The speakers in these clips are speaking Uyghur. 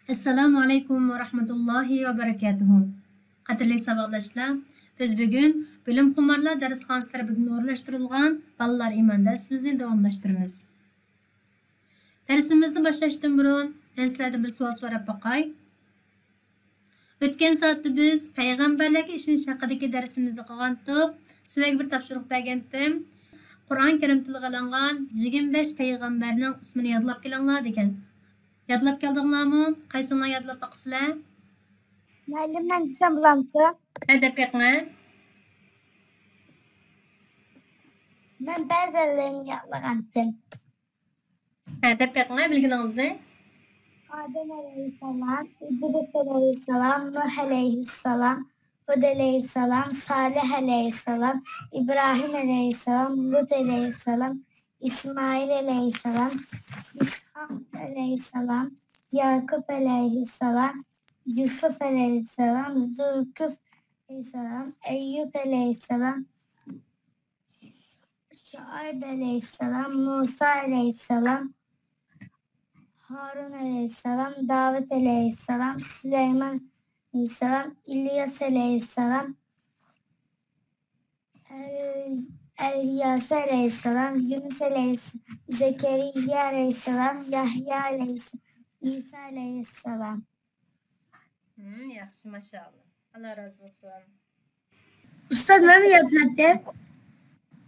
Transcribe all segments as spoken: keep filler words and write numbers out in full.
ئەسسالامۇ ئەلەيكۇم ۋە رەھمەتۇللاھى ۋە بەرىكاتۇھۇ. قەدىرلىك ساۋاقداشلار، بىز بۈگۈن بىلىمخۇمارلار دەرسخانىسى تەرىپىدىن ئورۇنلاشتۇرۇلغان بالىلار ئىمان دەرسىمىزنى داۋاملاشتۇرىمىز. دەرسىمىزنى باشلاشتىن بۇرۇن، مەن سىلەردىن بىر سوئال سوراپ باقاي. ئۆتكەن سائەتتە بىز پەيغەمبەرلەرگە ئىشىنىش ھەققىدىكى دەرسىمىزنى قىلغانتۇق. سىلەرگە بىر تاپشۇرۇق بەرگەنتىم. قۇرئان كەرىمدە تىلغا ئېلىنغان يىگىرمە بەش پەيغەمبەرنىڭ ئىسمىنى يادلاپ كېلىڭلار دېگەن. يادلاپ كەلدىڭلارمۇ؟ قايسىڭلار يادلاپ باقىسىلەر؟ مۇئەللىم، مەن دېسەم بولامتۇ؟ ھە، دەپ بېقىڭە. مەن بەزىلىرىنى يادلىغانتىم. ھە، دەپ بېقىڭە بىلگىنىڭىزنى. ئادەم ئەلەيھىسسالام، ئىدرىس ئەلەيھىسسالام، نۇھ ئەلەيھىسسالام، ھۇد ئەلەيھىسسالام، سالىھ ئەلەيھىسسالام، ئىبراھىم ئەلەيھىسسالام، لۇت ئەلەيھىسسالام، ئىسمائىل ئەلەيھىسسالام، ئىسھاق ئەلەيھىسسالام، ياقۇپ ئەلەيھىسسالام، يۈسۈپ ئەلەيھىسسالام، زۇلكۇف ئەلەيھىسسالام، ئەييۇب ئەلەيھىسسالام، شۇئەيب ئەلەيھىسسالام، مۇسا ئەلەيھىسسالام، ھارۇن ئەلەيھىسسالام، داۋۇت ئەلەيھىسسالام، سۇلايمان ئەلەيھىسسالام، ئىلياس ئەلەيھىسسالام، ئەل-، ئەلياسا ئەلەيھىسسالام، يۇنۇس ئەلەيھىسسالام، زەكەرىيا ئەلەيھىسسالام، يەھيا ئەلەيھىسسالام، ئىسا ئەلەيھىسسالام. ھىم، ياخشى، ماشائاللا. ئاللا رازى بولسۇن. ئۇستاز، مەنمۇ يادلاپ بېرەي.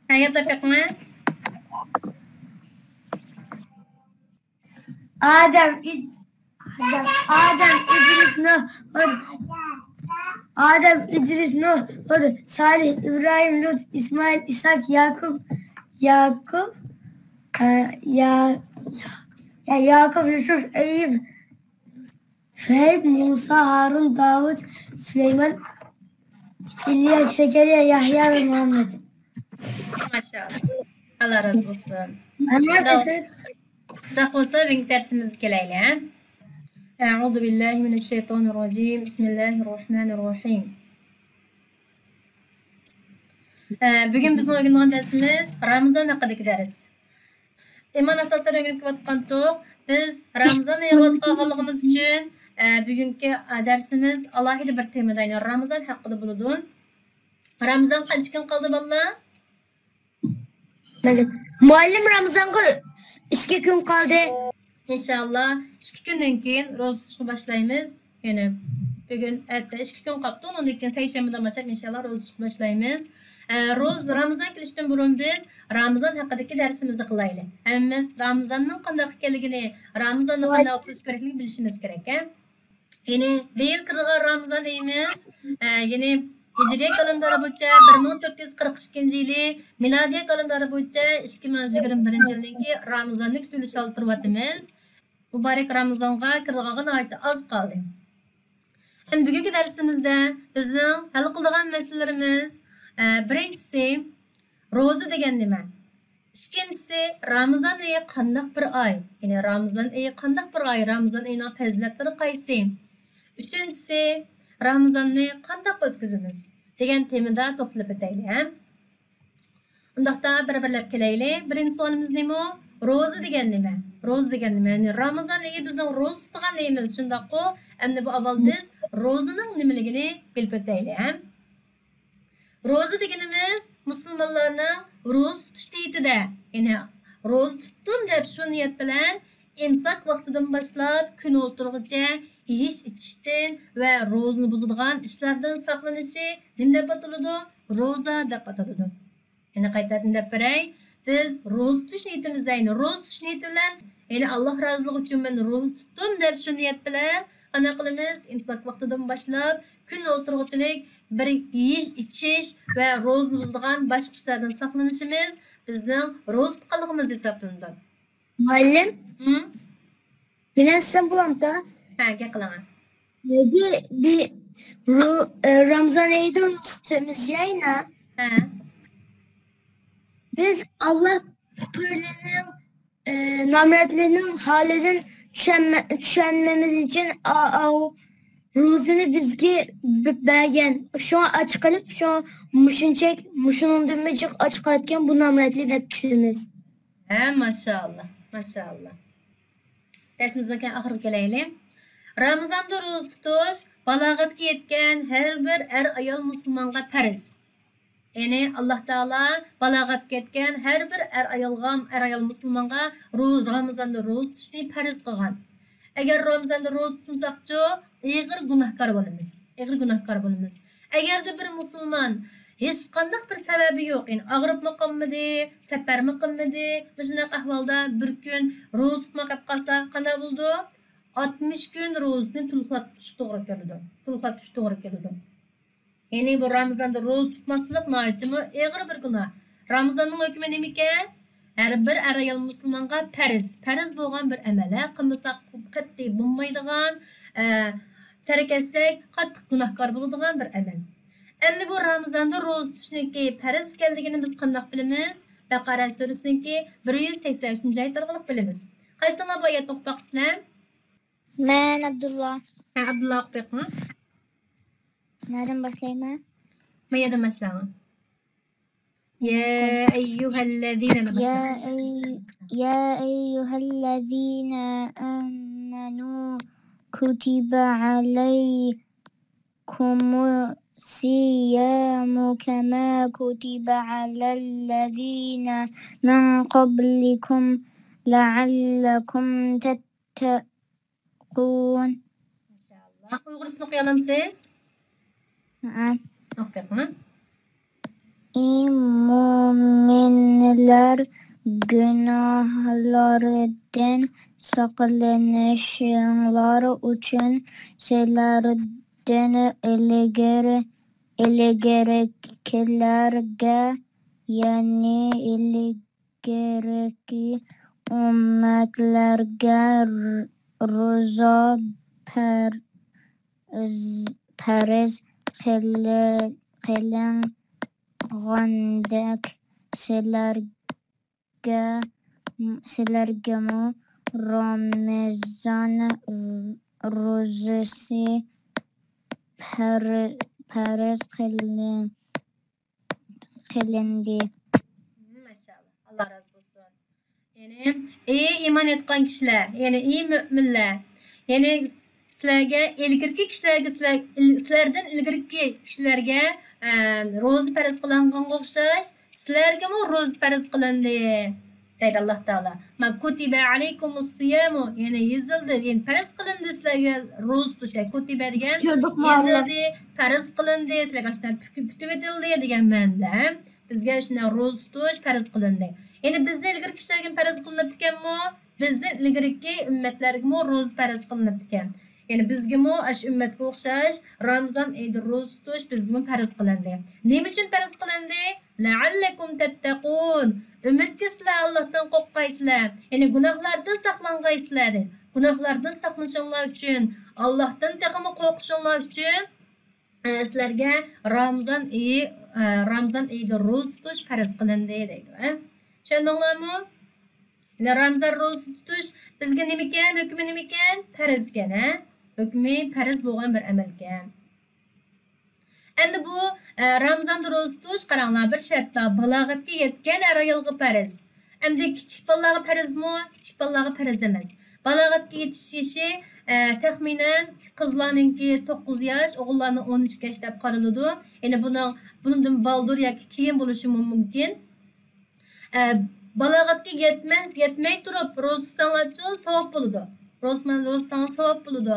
ھە، يادلاپ بېقىڭە. ئادەم، ئىد-، ئادەم، ئادەم، ئىدرىس، نۇھ، ھۇد. ئادەم، ئىدرىس، نۇھ، ھۇد، سالىھ، ئىبراھىم، لۇت، ئىسمائىل، ئىسھاق، ياقۇپ، ياقۇپ، ئە، يا-، يا-، ياقۇپ، يۈسۈپ، ئەييۇب، شۇئەيب، مۇسا، ھارۇن، داۋۇت، سۇلايمان، ئىلياس، زەكەرىيا، يەھيا ۋە مۇھەممەد. ماشائاللا. ئاللا رازى بولسۇن. مەن شۇنداق، شۇنداق بولسا، بۈگۈنكى دەرسىمىزگە كېلەيلى، ھە؟ أعوذ بالله من الشيطان الرجيم. بسم الله الرحمن الرحيم. ئە، بۈگۈن بىزنىڭ ئۆگىنىدىغان دەرسىمىز رامىزان ھەققىدىكى دەرس. ئىمان ئاساسلىرىنى ئۆگىنىپ كېلىۋاتقانتۇق. بىز رامىزان ئېيىغا ئاز قالغانلىقىمىز ئۈچۈن، ئە، بۈگۈنكى، ئە، دەرسىمىز ئالاھىدە بىر تېمىدا، يەنى رامىزان ھەققىدە بولىدۇ. رامىزان قانچە كۈن قالدى، بالىلار؟ مۇئەللىم، رامىزانغا ئىككى كۈن قالدى. ئىنشاللا، ئىككى كۈندىن كېيىن روزا تۇتۇشقا باشلايمىز. يەنى بۈگۈن، ئەتە ئىككى كۈن قاپتۇ، ئۇنىڭدىن كېيىن سەيشەنبىدىن باشلاپ ئىنشاللا روزا تۇتۇشقا باشلايمىز. ئە، روز-، رامىزان كېلىشتىن بۇرۇن بىز رامىزان ھەققىدىكى دەرسىمىزنى قىلايلى. ھەممىمىز رامىزاننىڭ قانداق ئىكەنلىكىنى، رامىزاننى قانداق ئۆتكۈزۈش كېرەكلىكىنى بىلىشىمىز كېرەك، ھە؟ يەنى بىيىل كىرىدىغان رامىزان ئېيىمىز، ئە، يەنى ھىجرىيە كالېندارى بويىچە بىر مىڭ تۆت يۈز قىرىق ئىككىنچى يىلى، مىلادىيە كالېندارى بويىچە ئىككى مىڭ يىگىرمە بىرىنچى يىلنىڭكى رامىزاننى كۈتۈۋېلىش ھالىتىدە تۇرۇۋاتىمىز. مۇبارەك رامىزانغا كىرىدىغانغا ناھايىتى ئاز قالدى. ئەمدى بۈگۈنكى دەرسىمىزدە بىزنىڭ ھەل قىلىدىغان مەسىلىلىرىمىز، ئە، بىرىنچىسى، روزا دېگەن نېمە؟ ئىككىنچىسى، رامىزان ئېيى قانداق بىر ئاي؟ يەنى رامىزان ئېيى قانداق بىر ئاي؟ رامىزان ئېيىنىڭ پەزىلەتلىرى قايسى؟ ئۈچىنچىسى، رامىزاننى قانداق ئۆتكۈزىمىز؟ دېگەن تېمىدا توختىلىپ ئۆتەيلى، ھە؟ ئۇنداقتا بىر-بىرلەپ كېلەيلى. بىرىنچى سوئالىمىز نېمە؟ روزا دېگەن نېمە؟ روزا دېگەن نېمە؟ يەنى رامىزان ئېيى بىزنىڭ روزا تۇتىدىغان ئېيىمىز، شۇنداققۇ؟ ئەمدى بۇ ئاۋۋال بىز روزىنىڭ نېمىلىكىنى بىلىپ ئۆتەيلى، ھە؟ روزا دېگىنىمىز مۇسۇلمانلارنىڭ روزا تۇتۇش نىيىتىدە، يەنى روزا تۇتتۇم دەپ شۇ نىيەت بىلەن ئىمساك ۋاقتىدىن باشلاپ كۈن ئولتۇرغۇچە يېيىش ئىچىشتىن ۋە روزىنى بۇزىدىغان ئىشلاردىن ساقلىنىشى نېمە دەپ ئاتىلىدۇ؟ روزا دەپ ئاتىلىدۇ. يەنە قايتىدىن دەپ بېرەي، بىز روزا تۇتۇش نىيىتىمىزدە، يەنى روزا تۇتۇش نىيىتى بىلەن، يەنى ئاللا رازىلىقى ئۈچۈن مەن روزا تۇتتۇم دەپ شۇ نىيەت بىلەن قانداق قىلىمىز؟ ئىمساك ۋاقتىدىن باشلاپ كۈن ئولتۇرغۇچىلىك بىر يېيىش، ئىچىش ۋە روزىنى بۇزىدىغان باشقا ئىشلاردىن ساقلىنىشىمىز بىزنىڭ روزا تۇتقانلىقىمىز ھېسابلىنىدۇ. مۇئەللىم، ھىم؟ مېنى ئەسلەم بولامدا؟ ھە، گەپ قىلىڭە. بى-، بى-، رو-، ئە، رامزان ئېيىدا روزا تۇتىمىز يا ئەينە. ھە. بىز ئاللا كۇپۇرلىنىڭ، ئە، نامراتلىنىڭ ھالىدىن چۈشەنمە-، چۈشەنمىمىز ئۈچۈن ئا-، ئاۋۇ روزىنى بىزگە ب-، بەرگەن. شۇڭا ئاچ قېلىپ، شۇڭا مۇشۇنچەك، مۇشۇنىڭدىنمۇ جىق ئاچ قالىدىكەن بۇ نامراتلار دەپ چۈشىنىمىز. ھە، ماشائاللا، ماشائاللا. دەرسىمىزنىڭ ئاخىرىغا كېلەيلى. رامىزاندا روزا تۇتۇش بالاغەتكە يەتكەن ھەر بىر ئەر-ئايال مۇسۇلمانغا پەرز. يەنى ئاللاھ تائالا بالاغەتكە يەتكەن ھەر بىر ئەر-ئايالغا، ئەر-ئايال مۇسۇلمانغا روز-، رامىزاندا روزا تۇتۇشنى پەرز قىلغان. ئەگەر رامىزاندا روزا تۇتمىساقچۇ، ئېغىر گۇناھكار بولىمىز. ئېغىر گۇناھكار بولىمىز. ئەگەردە بىر مۇسۇلمان ھېچقانداق بىر سەۋەبى يوق، يەنى ئاغرىپمۇ قالمىدى، سەپەرمۇ قىلمىدى، مۇشۇنداق ئەھۋالدا بىر كۈن روزا تۇتماي قېلىپ قالسا، قانداق بولىدۇ؟ ئاتمىش كۈن روزىنى تولۇقلاپ تۇتۇش توغرا كېلىدۇ. تولۇقلاپ تۇتۇش توغرا كېلىدۇ. يەنى بۇ رامىزاندا روزا تۇتماسلىق ناھايىتىمۇ ئېغىر بىر گۇناھ. رامىزاننىڭ ھۆكمى نېمىكەن؟ ھەر بىر ئەر-ئايال مۇسۇلمانغا پەرز، پەرز بولغان بىر ئەمەل، ھە، قىلمىساق قەتئىي بولمايدىغان، ئە، تەرك ئەتسەك قاتتىق گۇناھكار بولىدىغان بىر ئەمەل. ئەمدى بۇ رامىزاندا روزا تۇتۇشنىڭكى پەرز ئىكەنلىكىنى بىز قانداق بىلىمىز؟ بەقەرە سۈرىسىنىڭكى بىر يۈز سەكسەن ئۈچىنچى ئايەت ئارقىلىق بىلىمىز. قايسىڭلار بۇ ئايەتنى ئوقۇپ باقىسىلەر؟ مەن ئابدۇللا. ھە، ئابدۇللا ئوقۇپ بېقىڭ. نەدىن باشلايمەن؟ ما يەردىن باشلاڭ. يا أيها الذين يا أي... يا أيها الذين آمنوا كتب عليكم الصيام كما كتب على الذين من قبلكم لعلكم تتقون. ماشاءاللا. ئۇيغۇرچىسىنى ئوقۇيالامسىز؟ ھە. ئوقۇپ بېقىڭ. ئى مۆمىنلەر، گۇناھلاردىن ساقلىنىشىڭلار ئۈچۈن سىلەردىن ئىلگىرى، ئىلگىرىكىلەرگە، يەنى ئىلگىرىكى ئۈممەتلەرگە روزا پەرز، پەرز قىلىنغاندەك سىلەرگە، سىلەرگىمۇ رامىزان روزىسى پەر-، پەرز قىلىن-، قىلىندى. ماشائاللا، ئاللا رازى بولسۇن. يەنى، ئى ئىمان ئېيتقان كىشىلەر، يەنى، ئى مۆمىنلەر، يەنى، سىلەرگە، ئىلگىرىكى كىشىلەرگە، سىلەر، ئىل-، سىلەردىن ئىلگىرىكى كىشىلەرگە، ئە، روزا پەرز قىلىنغانغا ئوخشاش، سىلەرگىمۇ روزا پەرز قىلىندى، دەيدۇ ئاللا تائالا. ما كتب عليكم الصيام، يەنى يېزىلدى، يەنى پەرز قىلىندى سىلەرگە روزا تۇتۇش. كتب دېگەن كۆردۇق، مۇئەللىم. يېزىلدى، پەرز قىلىندى، سىلەرگە ئاشۇنداق پۈكۈ-، پۈتۈۋېتىلدى دېگەن مەنىدە. بىزگە شۇنداق روزا تۇتۇش پەرز قىلىندى. يەنى بىزدىن ئىلگىرىكى كىشىلەرگىمۇ پەرز قىلىنىپتىكەنمۇ؟ بىزدىن ئىلگىرىكى ئۈممەتلەرگىمۇ روزا پەرز قىلىنىپتىكەن. يەنى بىزگىمۇ ئاشۇ ئۈممەتكە ئوخشاش رامىزان ئېيىدا روزا تۇتۇش بىزگىمۇ پەرز قىلىندى. نېمە ئۈچۈن پەرز قىلىندى؟ لەئەللەكۇم تەتتەقۇن. ئۈمىدكى سىلەر ئاللاھتىن قورققايسىلەر. يەنى گۇناھلاردىن ساقلانغايسىلەر دەيدۇ. گۇناھلاردىن ساقلىنىشىڭلار ئۈچۈن، ئاللاھتىن تېخىمۇ قورقۇشۇڭلار ئۈچۈن، ئە، سىلەرگە رامىزان ئېيى، ئە، رامىزان ئېيىدا روزا تۇتۇش پەرز قىلىندى دەيدۇ، ھە. چۈشەندىڭلارمۇ؟ يەنى رامىزان روزا تۇتۇش بىزگە نېمىكەن، ھۆكمى نېمىكەن؟ پەرزكەن، ھە. ھۆكمى پەرز بولغان بىر ئەمەلكەن. ئەمدى بۇ، ئە، رامىزاندا روزا تۇتۇش، قاراڭلار، بىر شەرتلا بالاغەتكە يەتكەن ئەر-ئايالغا پەرز. ئەمدى كىچىك بالىلارغا پەرزمۇ؟ كىچىك بالىلارغا پەرز ئەمەس. بالاغەتكە يېتىش يېشى، ئە، تەخمىنەن قىزلارنىڭكى توققۇز ياش، ئوغۇللارنىڭ ئون ئىككى ياش دەپ قارىلىدۇ. يەنى بۇنىڭ، بۇنىڭدىن بالدۇر ياكى كېيىن بولۇشىمۇ مۇمكىن. ئە، بالاغەتكە يەتمەس، يەتمەي تۇرۇپ روزا تۇتساڭلارچۇ ساۋاب بولىدۇ. روزا، روزا تۇتساڭلار ساۋاب بولىدۇ.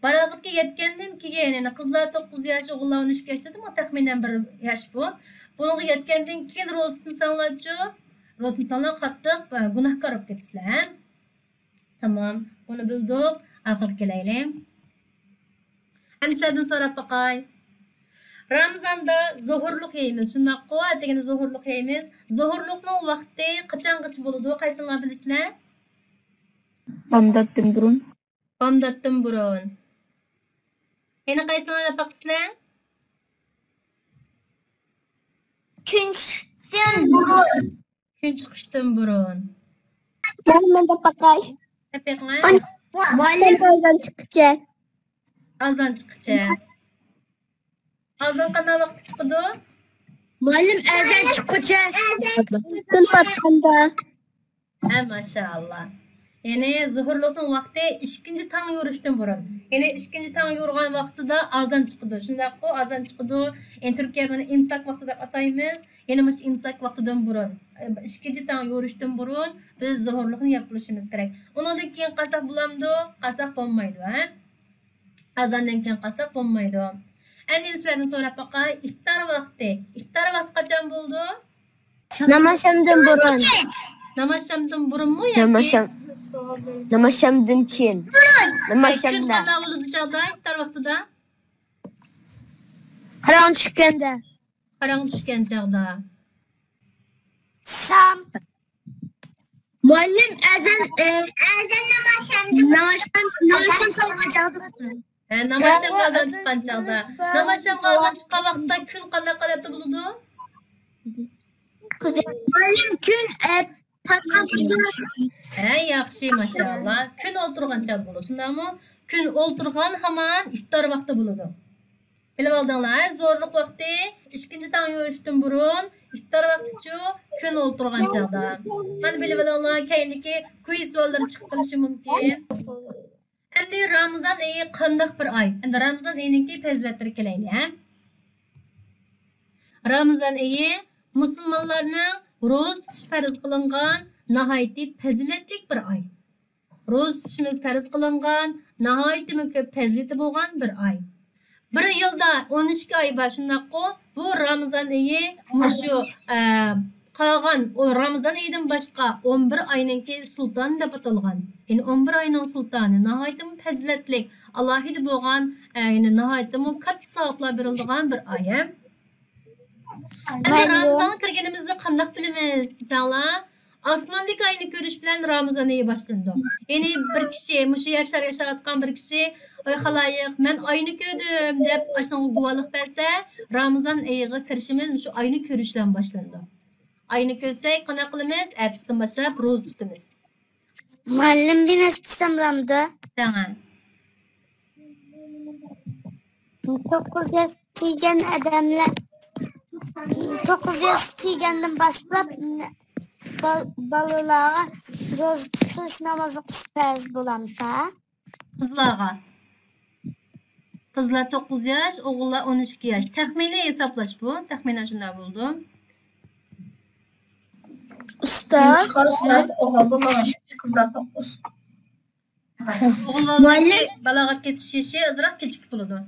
بالاغەتكە يەتكەندىن كېيىن، يەنى قىزلار توققۇز ياش، ئوغۇللار ئون ئىككى ياش دېدىمغۇ، تەخمىنەن بىر ياش بۇ. بۇنىڭغا يەتكەندىن كېيىن روزا تۇتمىساڭلارچۇ، روزا تۇتمىساڭلار قاتتىق، ئە، گۇناھكار بولۇپ كېتىسىلەر. تامام، بۇنى بىلدۇق. ئاخىرىغا كېلەيلى. ئەمدى سىلەردىن سوراپ باقاي. رامىزاندا زوھۇرلۇق يەيمىز، شۇنداققۇ؟ ئەتىگىنى زوھۇرلۇق يەيمىز. زوھۇرلۇقنىڭ ۋاقتى قاچانغىچە بولىدۇ؟ قايسىڭلار بىلىسىلەر؟ بامداتتىن بۇرۇن. بامداتتىن بۇرۇن. يەنە قايسىڭلار دەپ باقىسىلەر؟ كۈن چىقىشتىن بۇرۇن. كۈن چىقىشتىن بۇرۇن. مەن، مەن دەپ باقاي. دەپ بېقىڭ. مۇئەللىم. ئازان چىققىچە. ئازان چىققىچە. ئازان قانداق ۋاقىتتا چىقىدۇ؟ مۇئەللىم، ئەزان چىققۇچە. كۈن پاتقاندا. ھە، ماشائاللا. يەنى زۇھۇرلۇقنىڭ ۋاقتى ئىككىنچى تاڭ يورۇشتىن بۇرۇن. يەنى ئىككىنچى تاڭ يورۇغان ۋاقتىدا ئازان چىقىدۇ. شۇنداققۇ، ئازان چىقىدۇ. يەنى تۈركىيەدە ئۇنى ئىمساك ۋاقتى دەپ ئاتايمىز. يەنى مۇشۇ ئىمساك ۋاقتىدىن بۇرۇن، ئىككىنچى تاڭ يورۇشتىن بۇرۇن بىز زۇھۇرلۇقنى يەپ بولۇشىمىز كېرەك. ئۇنىڭدىن كېيىن قالساق بولامدۇ؟ قالساق بولمايدۇ، ھە؟ ئازاندىن كېيىن قالساق بولمايدۇ. ئەمدى سىلەردىن سوراپ باقاي، ئىپتار ۋاقتى. ئىپتار ۋاقتى قاچان بولىدۇ؟ ناماز شامدىن بۇرۇن. ناماز شامدىن بۇرۇنمۇ ياكى؟ ناماز شام، ناماز شامدىن كېيىن. ناماز ئەي، كۈن شامدا. قانداق بولىدۇ چاغدا، ئىپتار ۋاقتىدا؟ قاراڭغۇ چۈشكەندە. قاراڭغۇ چۈشكەن چاغدا. شام. مۇئەللىم، ئەزان، ئە، ئەزان ناماز شامدىن، ناماز شام، ناماز شام قىلغان چاغدا. ھە، ناماز شامغا ئازان چىققان چاغدا. ناماز شامغا ئازان چىققان ۋاقىتتا كۈن قانداق ھالەتتە بولىدۇ؟ مۇئەللىم، كۈن، ئە، پاتقان. ھە، ياخشى، ماشائاللا. كۈن ئولتۇرغان چاغدا بولىدۇ، شۇنداقمۇ؟ كۈن ئولتۇرغان ھامان ئىپتار ۋاقتى بولىدۇ. بىلىۋالدىڭلار، ھە؟ زورلۇق ۋاقتى ئىككىنچى تاڭ يورۇشتىن بۇرۇن، ئىپتار ۋاقتىچۇ، كۈن ئولتۇرغان چاغدا. مانا بىلىۋېلىڭلار، كەينىدىكى كويز سوئاللىرى چىقىپ قېلىشى مۇمكىن. ئەمدى رامىزان ئېيى قانداق بىر ئاي؟ ئەمدى رامىزان ئېيىنىڭكى پەزىلەتلىرىگە كېلەيلى، ھە؟ رامىزان ئېيى مۇسۇلمانلارنىڭ روزا تۇتۇش پەرز قىلىنغان ناھايىتى پەزىلەتلىك بىر ئاي. روزا تۇتۇشىمىز پەرز قىلىنغان ناھايىتىمۇ كۆپ پەزىلىتى بولغان بىر ئاي. بىر يىلدا ئون ئىككى ئاي بار، شۇنداققۇ؟ بۇ رامىزان ئېيى مۇشۇ، ئە، قالغان ئۇ رامىزان ئېيىدىن باشقا ئون بىر ئاينىڭكى سۇلتانى دەپ ئاتالغان. يەنى ئون بىر ئاينىڭ سۇلتانى، ناھايىتىمۇ پەزىلەتلىك، ئالاھىدە بولغان، ئە، يەنى ناھايىتىمۇ كاتتا ساۋابلار بېرىلىدىغان بىر ئاي، ھە؟ ئەمدى رامىزانغا كىرگىنىمىزنى قانداق بىلىمىز دېسەڭلار، ئاسماندىكى ئاينى كۆرۈش بىلەن رامىزان ئېيى باشلىنىدۇ. يەنى بىر كىشى، مۇشۇ يەر شارى ياشاۋاتقان بىر كىشى، «ئاي خالايىق، مەن ئاينى كۆردۈم» دەپ، ئاشۇنىڭغا گۇۋاھلىق بەرسە، رامىزان ئېيىغا كىرىشىمىز مۇشۇ ئاينى كۆرۈش بىلەن باشلىنىدۇ. ئاينى كۆرسەك، قانداق قىلىمىز؟ ئەتىسىدىن باشلاپ روزا تۇتىمىز. مۇئەللىم، بىر نەرسە دېسەم بولامدۇ؟ دەڭە. توققۇز ياش كىرگەن ئادەملەر، توققۇز ياش كىرگەندىن باشلاپ، بال-، بالىلارغا روزا تۇتۇش، ناماز ئوقۇش پەرز بولامتا؟ قىزلارغا. قىزلار توققۇز ياش، ئوغۇللار ئون ئىككى ياش. تەخمىنىي ھېسابلاش بۇ. تەخمىنەن شۇنداق بولىدۇ. ئۇستاز. قىزلار توققۇز. ئوغۇل بالىلارنىڭكى بالاغەت كېتىش يېشى ئازراق كېچىكىپ بولىدۇ.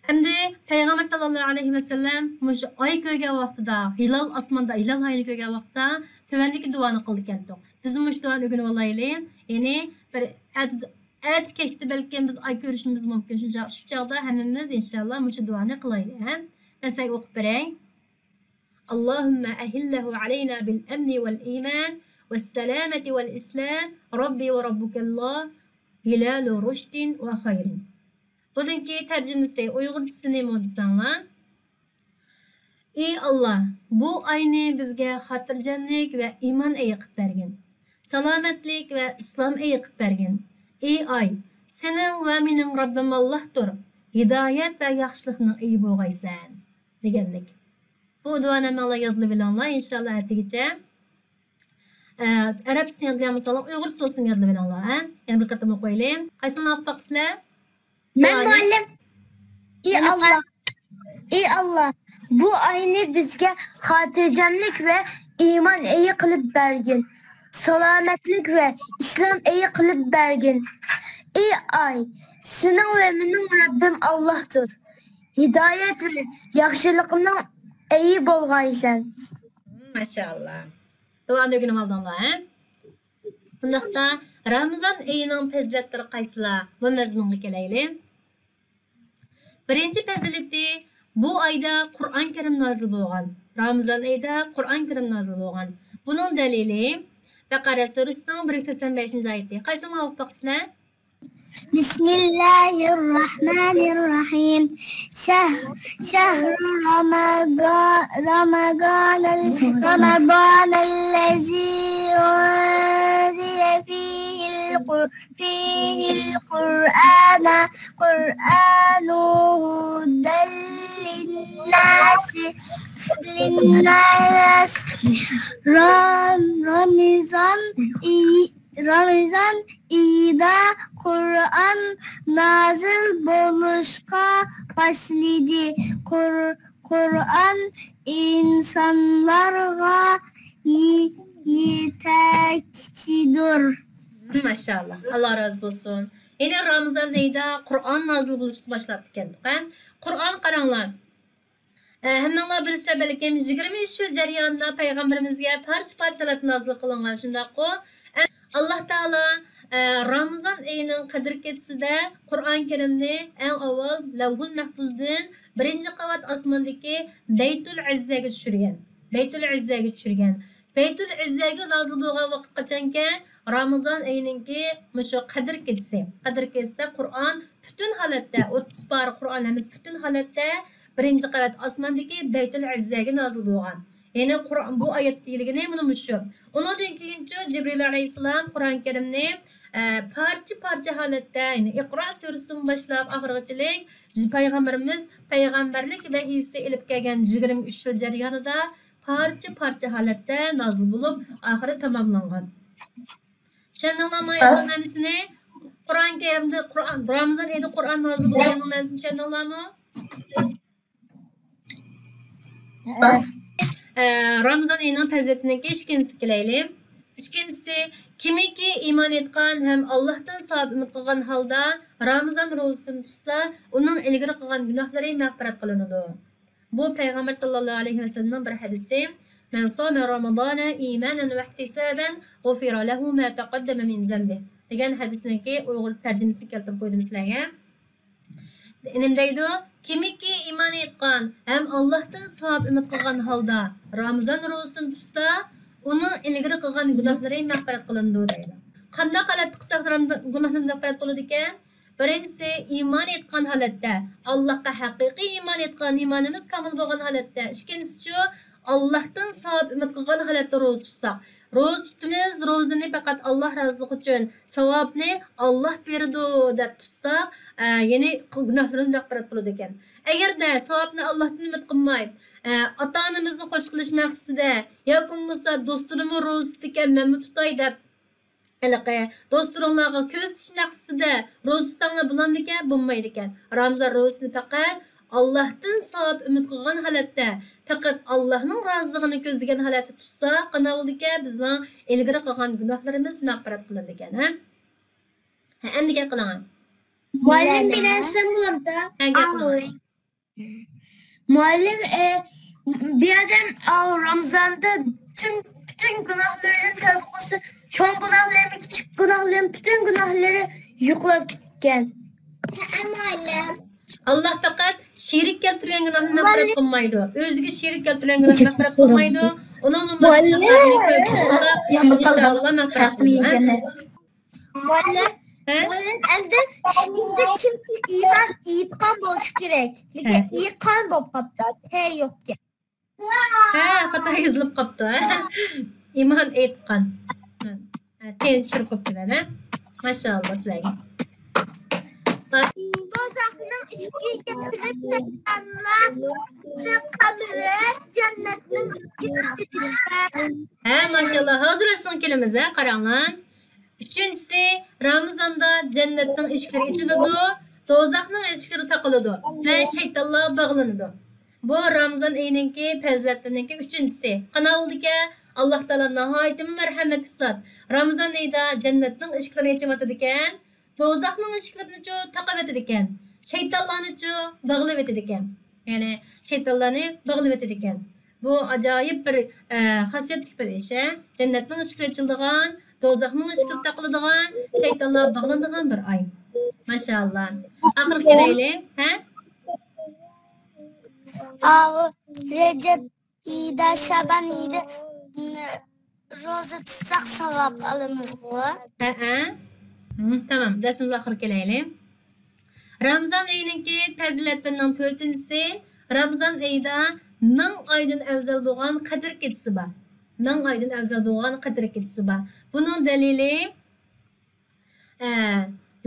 ئەمدى پەيغەمبەر ساللاللاھۇ ئەلەيھى ۋەسەللەم مۇشۇ ئاي كۆرگەن ۋاقتىدا، ھىلال ئاسماندا، ھىلال ئاينى كۆرگەن ۋاقىتتا تۆۋەندىكى دۇئانى قىلىدىكەنتۇق. بىزمۇ مۇشۇ دۇئانى ئۆگىنىۋالايلى. يەنى بىر ئەتە، ئەتە كەچتە بەلكىم بىز ئاي كۆرۈشىمىز مۇمكىن. شۇ چاغ-، شۇ چاغدا ھەممىمىز ئىنشاللا مۇشۇ دۇئانى قىلايلى، ھە؟ مەن سىلەرگە ئوقۇپ بېرەي. اللهم أهله علينا بالأمن والإيمان والسلامة والإسلام، ربي وربك الله، هلال رشد وخير. بۇنىڭكى تەرجىمىسى، ئۇيغۇرچىسى نېمە دېسەڭلار؟ ئى ئاللا، بۇ ئاينى بىزگە خاتىرجەملىك ۋە ئىمان ئېيى قىلىپ بەرگىن. سالامەتلىك ۋە ئىسلام ئېيى قىلىپ بەرگىن. ئى ئاي، سېنىڭ ۋە مېنىڭ رەببىم ئاللاھتۇر. ھىدايەت ۋە ياخشىلىقنىڭ ئېيى بولغايسەن. دېگەنلىك. بۇ دۇئانى ھەممىڭلار يادلىۋېلىڭلار، ئىنشاللا ئەتىگىچە. ئە، ئەرەبچىسىنى يادلىيالمىساڭلار، ئۇيغۇرچىسى بولسىمۇ يادلىۋېلىڭلار، ھە؟ يەنە بىر قېتىم ئوقۇيلى. قايسىڭلار ئوقۇپ باقىسىلەر؟ مەن دۇئانى. مۇئەللىم. ئى ئاللا، ئى ئاللا، بۇ ئاينى بىزگە خاتىرجەملىك ۋە ئىمان ئېيى قىلىپ بەرگىن. سالامەتلىك ۋە ئىسلام ئېيى قىلىپ بەرگىن. ئى ئاي، سېنىڭ ۋە مېنىڭ رەببىم ئاللاھتۇر. ھىدايەت ۋە ياخشىلىقنىڭ ئېيى بولغايسەن. ماشائاللا. دۇئانى ئۆگىنىۋالدىڭلار، ھە؟ بۇنداقتا، رامىزان ئېيىنىڭ پەزىلەتلىرى قايسىلار؟ بۇ مەزمۇنغا كېلەيلى. بىرىنچى پەزىلىتى، بۇ ئايدا قۇرئان كەرىم نازىل بولغان. رامىزان ئېيىدا قۇرئان كەرىم نازىل بولغان. بۇنىڭ دەلىلى، بەقەرە سۈرىسىنىڭ بىر يۈز سەكسەن بەشىنچى ئايىتى. قايسىڭلار ئوقۇپ باقىسىلەر؟ بسم الله الرحمن الرحيم. شهر، شهر رمضان، رمضان، رمضان الذي أنزل فيه القر-، فيه القرآن، قرآن هدى للناس، للناس. رم-، رمضان رامىزان ئېيىدا قۇرئان نازىل بولۇشقا باشلىدى. قۇر-، قۇرئان ئىنسانلارغا يې-، يېتەكچىدۇر. ماشائاللا، ئاللا رازى بولسۇن. يەنە رامىزان ئېيىدا قۇرئان نازىل بولۇشقا باشلاپتىكەن. قۇرئان قاراڭلار. ئە، ھەممىڭلار بىلىسىلەر بەلكىم، يىگىرمە ئۈچ يىل جەريانىدا پەيغەمبىرىمىزگە پارچە-پارچە ھالەتتە نازىل قىلىنغان، شۇنداققۇ؟ ئە، ئاللا تائالا، ئە، رامىزان ئېيىنىڭ قەدىر كېچىسىدە قۇرئان كەرىمنى ئەڭ ئاۋۋال لەۋھۇل مەھپۇزدىن بىرىنچى قەۋەت ئاسماندىكى بەيتۇل ئىززەگە چۈشۈرگەن. بەيتۇل ئىززەگە چۈشۈرگەن. بەيتۇل ئىززەگە نازىل بولغان ۋاقىت قاچانكەن؟ رامىزان ئېيىنىڭكى مۇشۇ قەدىر كېچىسى. قەدىر كېچىسىدە قۇرئان پۈتۈن ھالەتتە، ئوتتۇز پارە قۇرئان ھەممىسى پۈتۈن ھالەتتە بىرىنچى قەۋەت ئاسماندىكى بەيتۇل ئىززەگە نازىل بولغان. يەنى قۇرئان، بۇ ئايەت دېيىلگىنى مانا مۇشۇ. ئۇنىڭدىن كېيىنچۇ جىبرىل ئەلەيھىسسالام قۇرئان كەرىمنى، ئە، پارچە-پارچە ھالەتتە، يەنى ئىقرا سۈرىسىدىن باشلاپ ئاخىرغىچىلىك پەيغەمبىرىمىز پەيغەمبەرلىك ۋەھىيسى ئېلىپ كەلگەن يىگىرمە ئۈچ يىل جەريانىدا پارچە-پارچە ھالەتتە نازىل بولۇپ، ئاخىرى تاماملانغان. چۈشەندىڭلارمۇ ئايەتنىڭ مەنىسىنى؟ قۇرئان كەرىمدە، قۇرئان، رامىزان ئېيىدا قۇرئان نازىل بولغاننىڭ مەنىسىنى چۈشەندىڭلارمۇ؟ ئە، رامىزان ئېيىنىڭ پەزىلىتىنىڭكى ئىككىنچىسىگە كېلەيلى. ئىككىنچىسى، كىمكى ئىمان ئېيتقان ھەم ئاللاھتىن ساۋاب ئۈمىد قىلغان ھالدا رامىزان روزىسىنى تۇتسا، ئۇنىڭ ئىلگىرى قىلغان گۇناھلىرى مەغپىرەت قىلىنىدۇ. بۇ پەيغەمبەر ساللاللاھۇ ئەلەيھى ۋەسەللەمنىڭ بىر ھەدىسى، مەن سامە رامىزانە ئىمانەن ۋەھتىسابەن غۇفىرە لەھۇ ما تەقەددەمە مىن زەنبى، دېگەن ھەدىسنىڭكى ئۇيغۇر تەرجىمىسىنى كەلتۈرۈپ قويدۇم سىلەرگە. نېمە دەيدۇ؟ كىمكى ئىمان ئېيتقان ھەم ئاللاھتىن ساۋاب ئۈمىد قىلغان ھالدا رامىزان روزىسىنى تۇتسا، ئۇنىڭ ئىلگىرى قىلغان گۇناھلىرى مەغپىرەت قىلىنىدۇ دەيدۇ. قانداق ھالەتتە قىلساق رامىزان گۇناھلىرىمىز مەغپىرەت بولىدىكەن؟ بىرىنچىسى، ئىمان ئېيتقان ھالەتتە، ئاللاھقا ھەقىقىي ئىمان ئېيتقان، ئىمانىمىز كامىل بولغان ھالەتتە. ئىككىنچىسىچۇ، ئاللاھتىن ساۋاب ئۈمىد قىلغان ھالەتتە روزا تۇتساق. روزا تۇتىمىز، روزىنى پەقەت ئاللاھ رازىلىقى ئۈچۈن، ساۋابنى ئاللاھ بېرىدۇ دەپ تۇتساق، ئە، يەنى گۇناھلىرىمىز مەغپىرەت بولىدىكەن. ئەگەردە ساۋابنى ئاللاھتىن ئۈمىد قىلماي، ئە، ئاتا-ئانىمىزنى خوش قىلىش مەقسىتىدە ياكى بولمىسا دوستلىرىممۇ روزا تۇتىدىكەن، مەنمۇ تۇتاي دەپ، ھېلىقى دوستلىرىڭلارغا كۆرسىتىش مەقسىتىدە روزا تۇتساڭلار بولامدىكەن؟ بولمايدىكەن. رامىزان روزىسىنى پەقەت ئاللاھتىن ساۋاب ئۈمىد قىلغان ھالەتتە، پەقەت ئاللاھنىڭ رازىلىقىنى كۆزلىگەن ھالەتتە تۇتساق، قانداق بولىدىكەن؟ بىزنىڭ ئىلگىرى قىلغان گۇناھلىرىمىز مەغپىرەت قىلىنىدىكەن، ھە؟ ھە، ئەمدى گەپ قىلىڭ. مۇئەللىم، بىلەن سەن بولامدا؟ ھە، گەپ قىلىڭ. مۇئەللىم، ئە، بىر ئادەم، ئاۋۇ رامىزاندا پۈتۈن، پۈتۈن گۇناھلىرىدىن تەۋبە قىلسا، چوڭ گۇناھلىرىمۇ، كىچىك گۇناھلىرىمۇ، پۈتۈن گۇناھلىرى يوقاپ كېتىدىكەن. ئاللاھ پەقەت شېرىك كەلتۈرگەن گۇناھنى مەغپىرەت قىلمايدۇ. ئۆزىگە شېرىك كەلتۈرگەن گۇناھنى مەغپىرەت قىلمايدۇ. ئۇنىڭدىن باشقا گۇناھلارنى كۆرۈپ قىلسا، ئىنشائاللا مەغپىرەت قىلىدۇ. مۇئەللىم، ھە؟ مۇئەللىم، ئەمدى شۇنچە كىمكى ئىمان ئېيتقان بولۇشى كېرەك. لېكىن ئېيتقان بولۇپ قاپتۇ. ت يوقكەن. ھە، خاتا يېزىلىپ قاپتۇ، ھە. ئىمان ئېيتقان. ھە، تېنى چۈشۈرۈپ قويۇپتىمەن، ھە. ماشائاللا سىلەرگە. دوزاخنىڭ ئىشىكى يېپىلىپ، شەيتانلارنى قامىلىپ، جەننەتنىڭ ئىشىكى ئېچىلىدۇ. ھە، ماشائاللا. ھازىر ئاشۇنىڭغا كېلىمىز، ھە، قاراڭلار. ئۈچىنچىسى، رامىزاندا جەننەتنىڭ ئىشىكلىرى ئېچىلىدۇ، دوزاخنىڭ ئىشىكلىرى تاقىلىدۇ ۋە شەيتانلار باغلىنىدۇ. بۇ رامىزان ئېيىنىڭكى پەزىلەتلىرىنىڭكى ئۈچىنچىسى. قانداق بولىدىكەن؟ ئاللاھ تائالا ناھايىتى مەرھەمەتلىك زات. رامىزان ئېيىدا جەننەتنىڭ ئىشىكلىرىنى ئېچىۋاتىدىكەن، دوزاخنىڭ ئىشىكلىرىنىچۇ تاقىۋېتىدىكەن، شەيتانلارنىچۇ باغلىۋېتىدىكەن. يەنى شەيتانلارنى باغلىۋېتىدىكەن. بۇ ئاجايىپ بىر، ئە، خاسىيەتلىك بىر ئىش، ھە. جەننەتنىڭ ئىشىكلىرى ئېچىلىدىغان، دوزاخنىڭ ئىشىكلىرى تاقىلىدىغان، شەيتانلار باغلىنىدىغان بىر ئاي. ماشائاللا. ئاخىرقى كېلەيلى، ھە؟ ئاۋۇ رەجەب ئېيىدا، شابان ئېيىدا، م، روزا تۇتساق ساۋاب ئالىمىزغۇ؟ ھەئە. ھم، تامام. دەرسىمىز ئاخىرىغا كېلەيلى. رامىزان ئېيىنىڭكى پەزىلەتلىرىنىڭ تۆتىنچىسى، رامىزان ئېيىدا مىڭ ئايدىن ئەۋزەل بولغان قەدىر كېچىسى بار. مىڭ ئايدىن ئەۋزەل بولغان قەدىر كېچىسى بار. بۇنىڭ دەلىلى، ئە،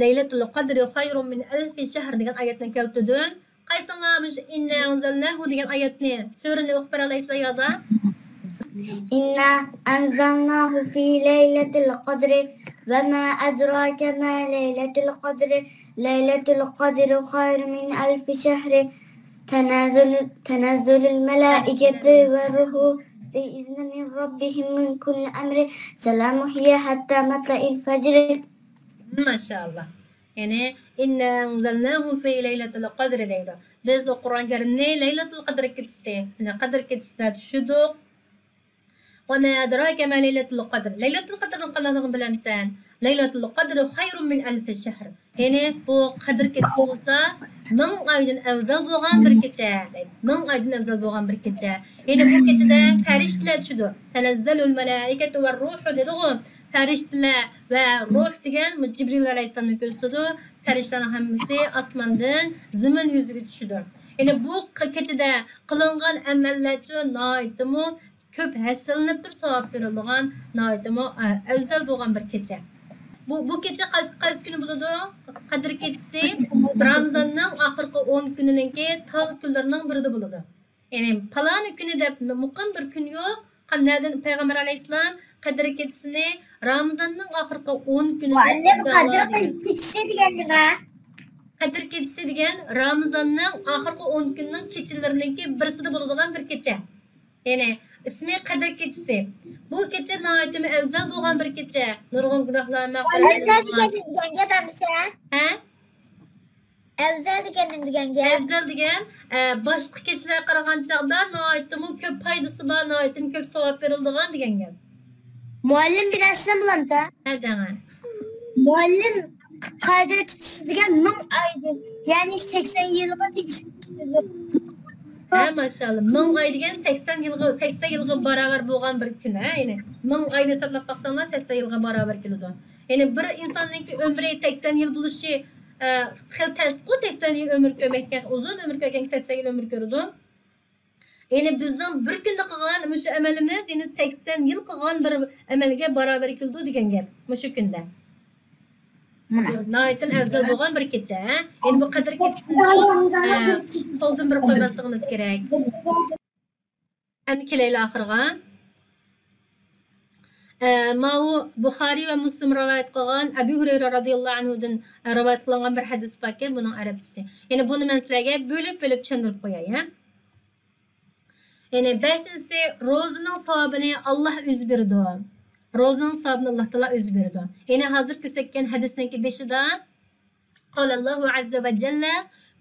لەيلەتۇل قەدرى خەيرۇم مىن ئەلفى شەھر دېگەن ئايەتنى كەلتۈردۈم. قايسىڭلار مۇشۇ ئىننا ئەنزەلناھۇ دېگەن ئايەتنى، سۈرىنى ئوقۇپ بېرەلەيسىلەر يادا؟ إنا أنزلناه في ليلة القدر وما أدراك ما ليلة القدر، ليلة القدر خير من ألف شهر، تنزل، تنزل الملائكة والروح بإذن من ربهم من كل أمر، سلام هي حتى مطلع الفجر. ماشاءاللا. يەنى، إنا أنزلناه في ليلة القدر دەيدۇ. بىز قۇرئان كەرىمنى لەيلەتۇل قەدر كېچىسىدە، يەنى قەدىر كېچىسىدە چۈشۈردۇق. وما أدراك ما ليلة القدر. لەيلەتۇل قەدىرنىڭ قانداقلىقىنى بىلەمسەن؟ لەيلەتۇل قەدر خەيرۇم مىن ئەلفى شەھر. يەنى بۇ قەدىر كېچىسى بولسا مىڭ ئايدىن ئەۋزەل بولغان بىر كېچە. مىڭ ئايدىن ئەۋزەل بولغان بىر كېچە. يەنى بۇ كېچىدە پەرىشتىلەر چۈشىدۇ. تەنەززەلۇل مەلائىكەتۇ ۋەر روھۇ دېدىغۇ. پەرىشتىلەر ۋە روھ دېگەن بۇ جىبرىل ئەلەيھىسسالامنى كۆرسىتىدۇ. پەرىشتىلەرنىڭ ھەممىسى ئاسماندىن زېمىن يۈزىگە چۈشىدۇ. يەنى بۇ ق-، كېچىدە قىلىنغان ئەمەللەرچۇ ناھايىتىمۇ كۆپ ھەسسىلىنىپ تۇرۇپ ساۋاب بېرىلىدىغان ناھايىتىمۇ، ئە، ئەۋزەل بولغان بىر كېچە. بۇ، بۇ كېچە قايسى، قايسى كۈنى بولىدۇ؟ قەدىر كېچىسى رامىزاننىڭ ئاخىرقى ئون كۈنىنىڭكى تاغ كۈنلىرىنىڭ بىرىدە بولىدۇ. يەنى پالانى كۈنى دەپ مۇقىم بىر كۈن يوق. قا-، نەدىن پەيغەمبەر ئەلەيھىسسالام قەدىر كېچىسىنى رامىزاننىڭ ئاخىرقى ئون كۈنىدە مۇئەللىم، ئىزدىھالار قەدىر دېگەن. كېچىسى دېگەن نېمە؟ قەدىر كېچىسى دېگەن رامىزاننىڭ ئاخىرقى ئون كۈننىڭ كېچىلىرىنىڭكى بىرسىدە بولىدىغان بىر كېچە. يەنى ئىسمى قەدىر كېچىسى. بۇ كېچە ناھايىتىمۇ ئەۋزەل بولغان بىر كېچە. نۇرغۇن گۇناھلار مەغپىرەت ئەۋزەل قىلىنىدىغان. دېگەن گەپ ئەمىسە؟ ھە؟ ئەۋزەل دېگەن نېمە دېگەن گەپ؟ ئەۋزەل دېگەن، ئە، باشقا كېچىلەرگە قارىغان چاغدا ناھايىتىمۇ كۆپ پايدىسى بار، ناھايىتىمۇ كۆپ ساۋاب بېرىلىدىغان دېگەن گەپ. مۇئەللىم، بىر نەرسە بولامدا؟ ھە، دەڭە. مۇئەللىم، قەدىر كېچىسى دېگەن مىڭ ئايدىن، يەنى سەكسەن يىلغا تېگىشلىك كېلىدۇ. ھە، ماشائاللا. مىڭ ئاي دېگەن سەكسەن يىلغا، سەكسەن يىلغا باراۋەر بولغان بىر كۈن، ھە، يەنى مىڭ ئاينى ھېسابلاپ باقساڭلار، سەكسەن يىلغا باراۋەر كېلىدۇ. يەنى بىر ئىنساننىڭكى ئۆمرى سەكسەن يىل بولۇشى، ئە، خېلى تەسقۇ، سەكسەن يىل ئۆمۈر كۆرمەكتىكەن، ئۇزۇن ئۆمۈر كۆرگەن سەكسەن يىل ئۆمۈر كۆرىدۇ. يەنى بىزنىڭ بىر كۈندە قىلغان مۇشۇ ئەمەلىمىز، يەنى سەكسەن يىل قىلغان بىر ئەمەلگە باراۋەر كېلىدۇ دېگەن گەپ مۇشۇ كۈندە. مانا. ناھايىتى ئەۋزەل بولغان بىر كېچە، ھە؟ يەنى بۇ قەدىر كېچىسىنى، ھە، قولدىن بىر قويماسلىقىمىز كېرەك. ئەمدى كېلەيلى ئاخىرىغا. ئە، ماۋۇ بۇخارىي ۋە مۇسلىم رىۋايەت قىلغان ئەبۇ ھۇرەيرە رازىياللاھۇ ئەنھۇدىن، ئە، رىۋايەت قىلىنغان بىر ھەدىس باركەن، بۇنىڭ ئەرەبچىسى. يەنى بۇنى مەن سىلەرگە بۆلۈپ-بۆلۈپ چۈشەندۈرۈپ قوياي، ھە. يەنى بەشىنچىسى، روزىنىڭ ساۋابىنى ئاللاھ ئۆزى بېرىدۇ. روزىنىڭ ساۋابىنى ئاللاھ تائالا ئۆزى بېرىدۇ. يەنى ھازىر كۆرسەتكەن ھەدىسنىڭكى بېشىدا، قال الله عز وجل،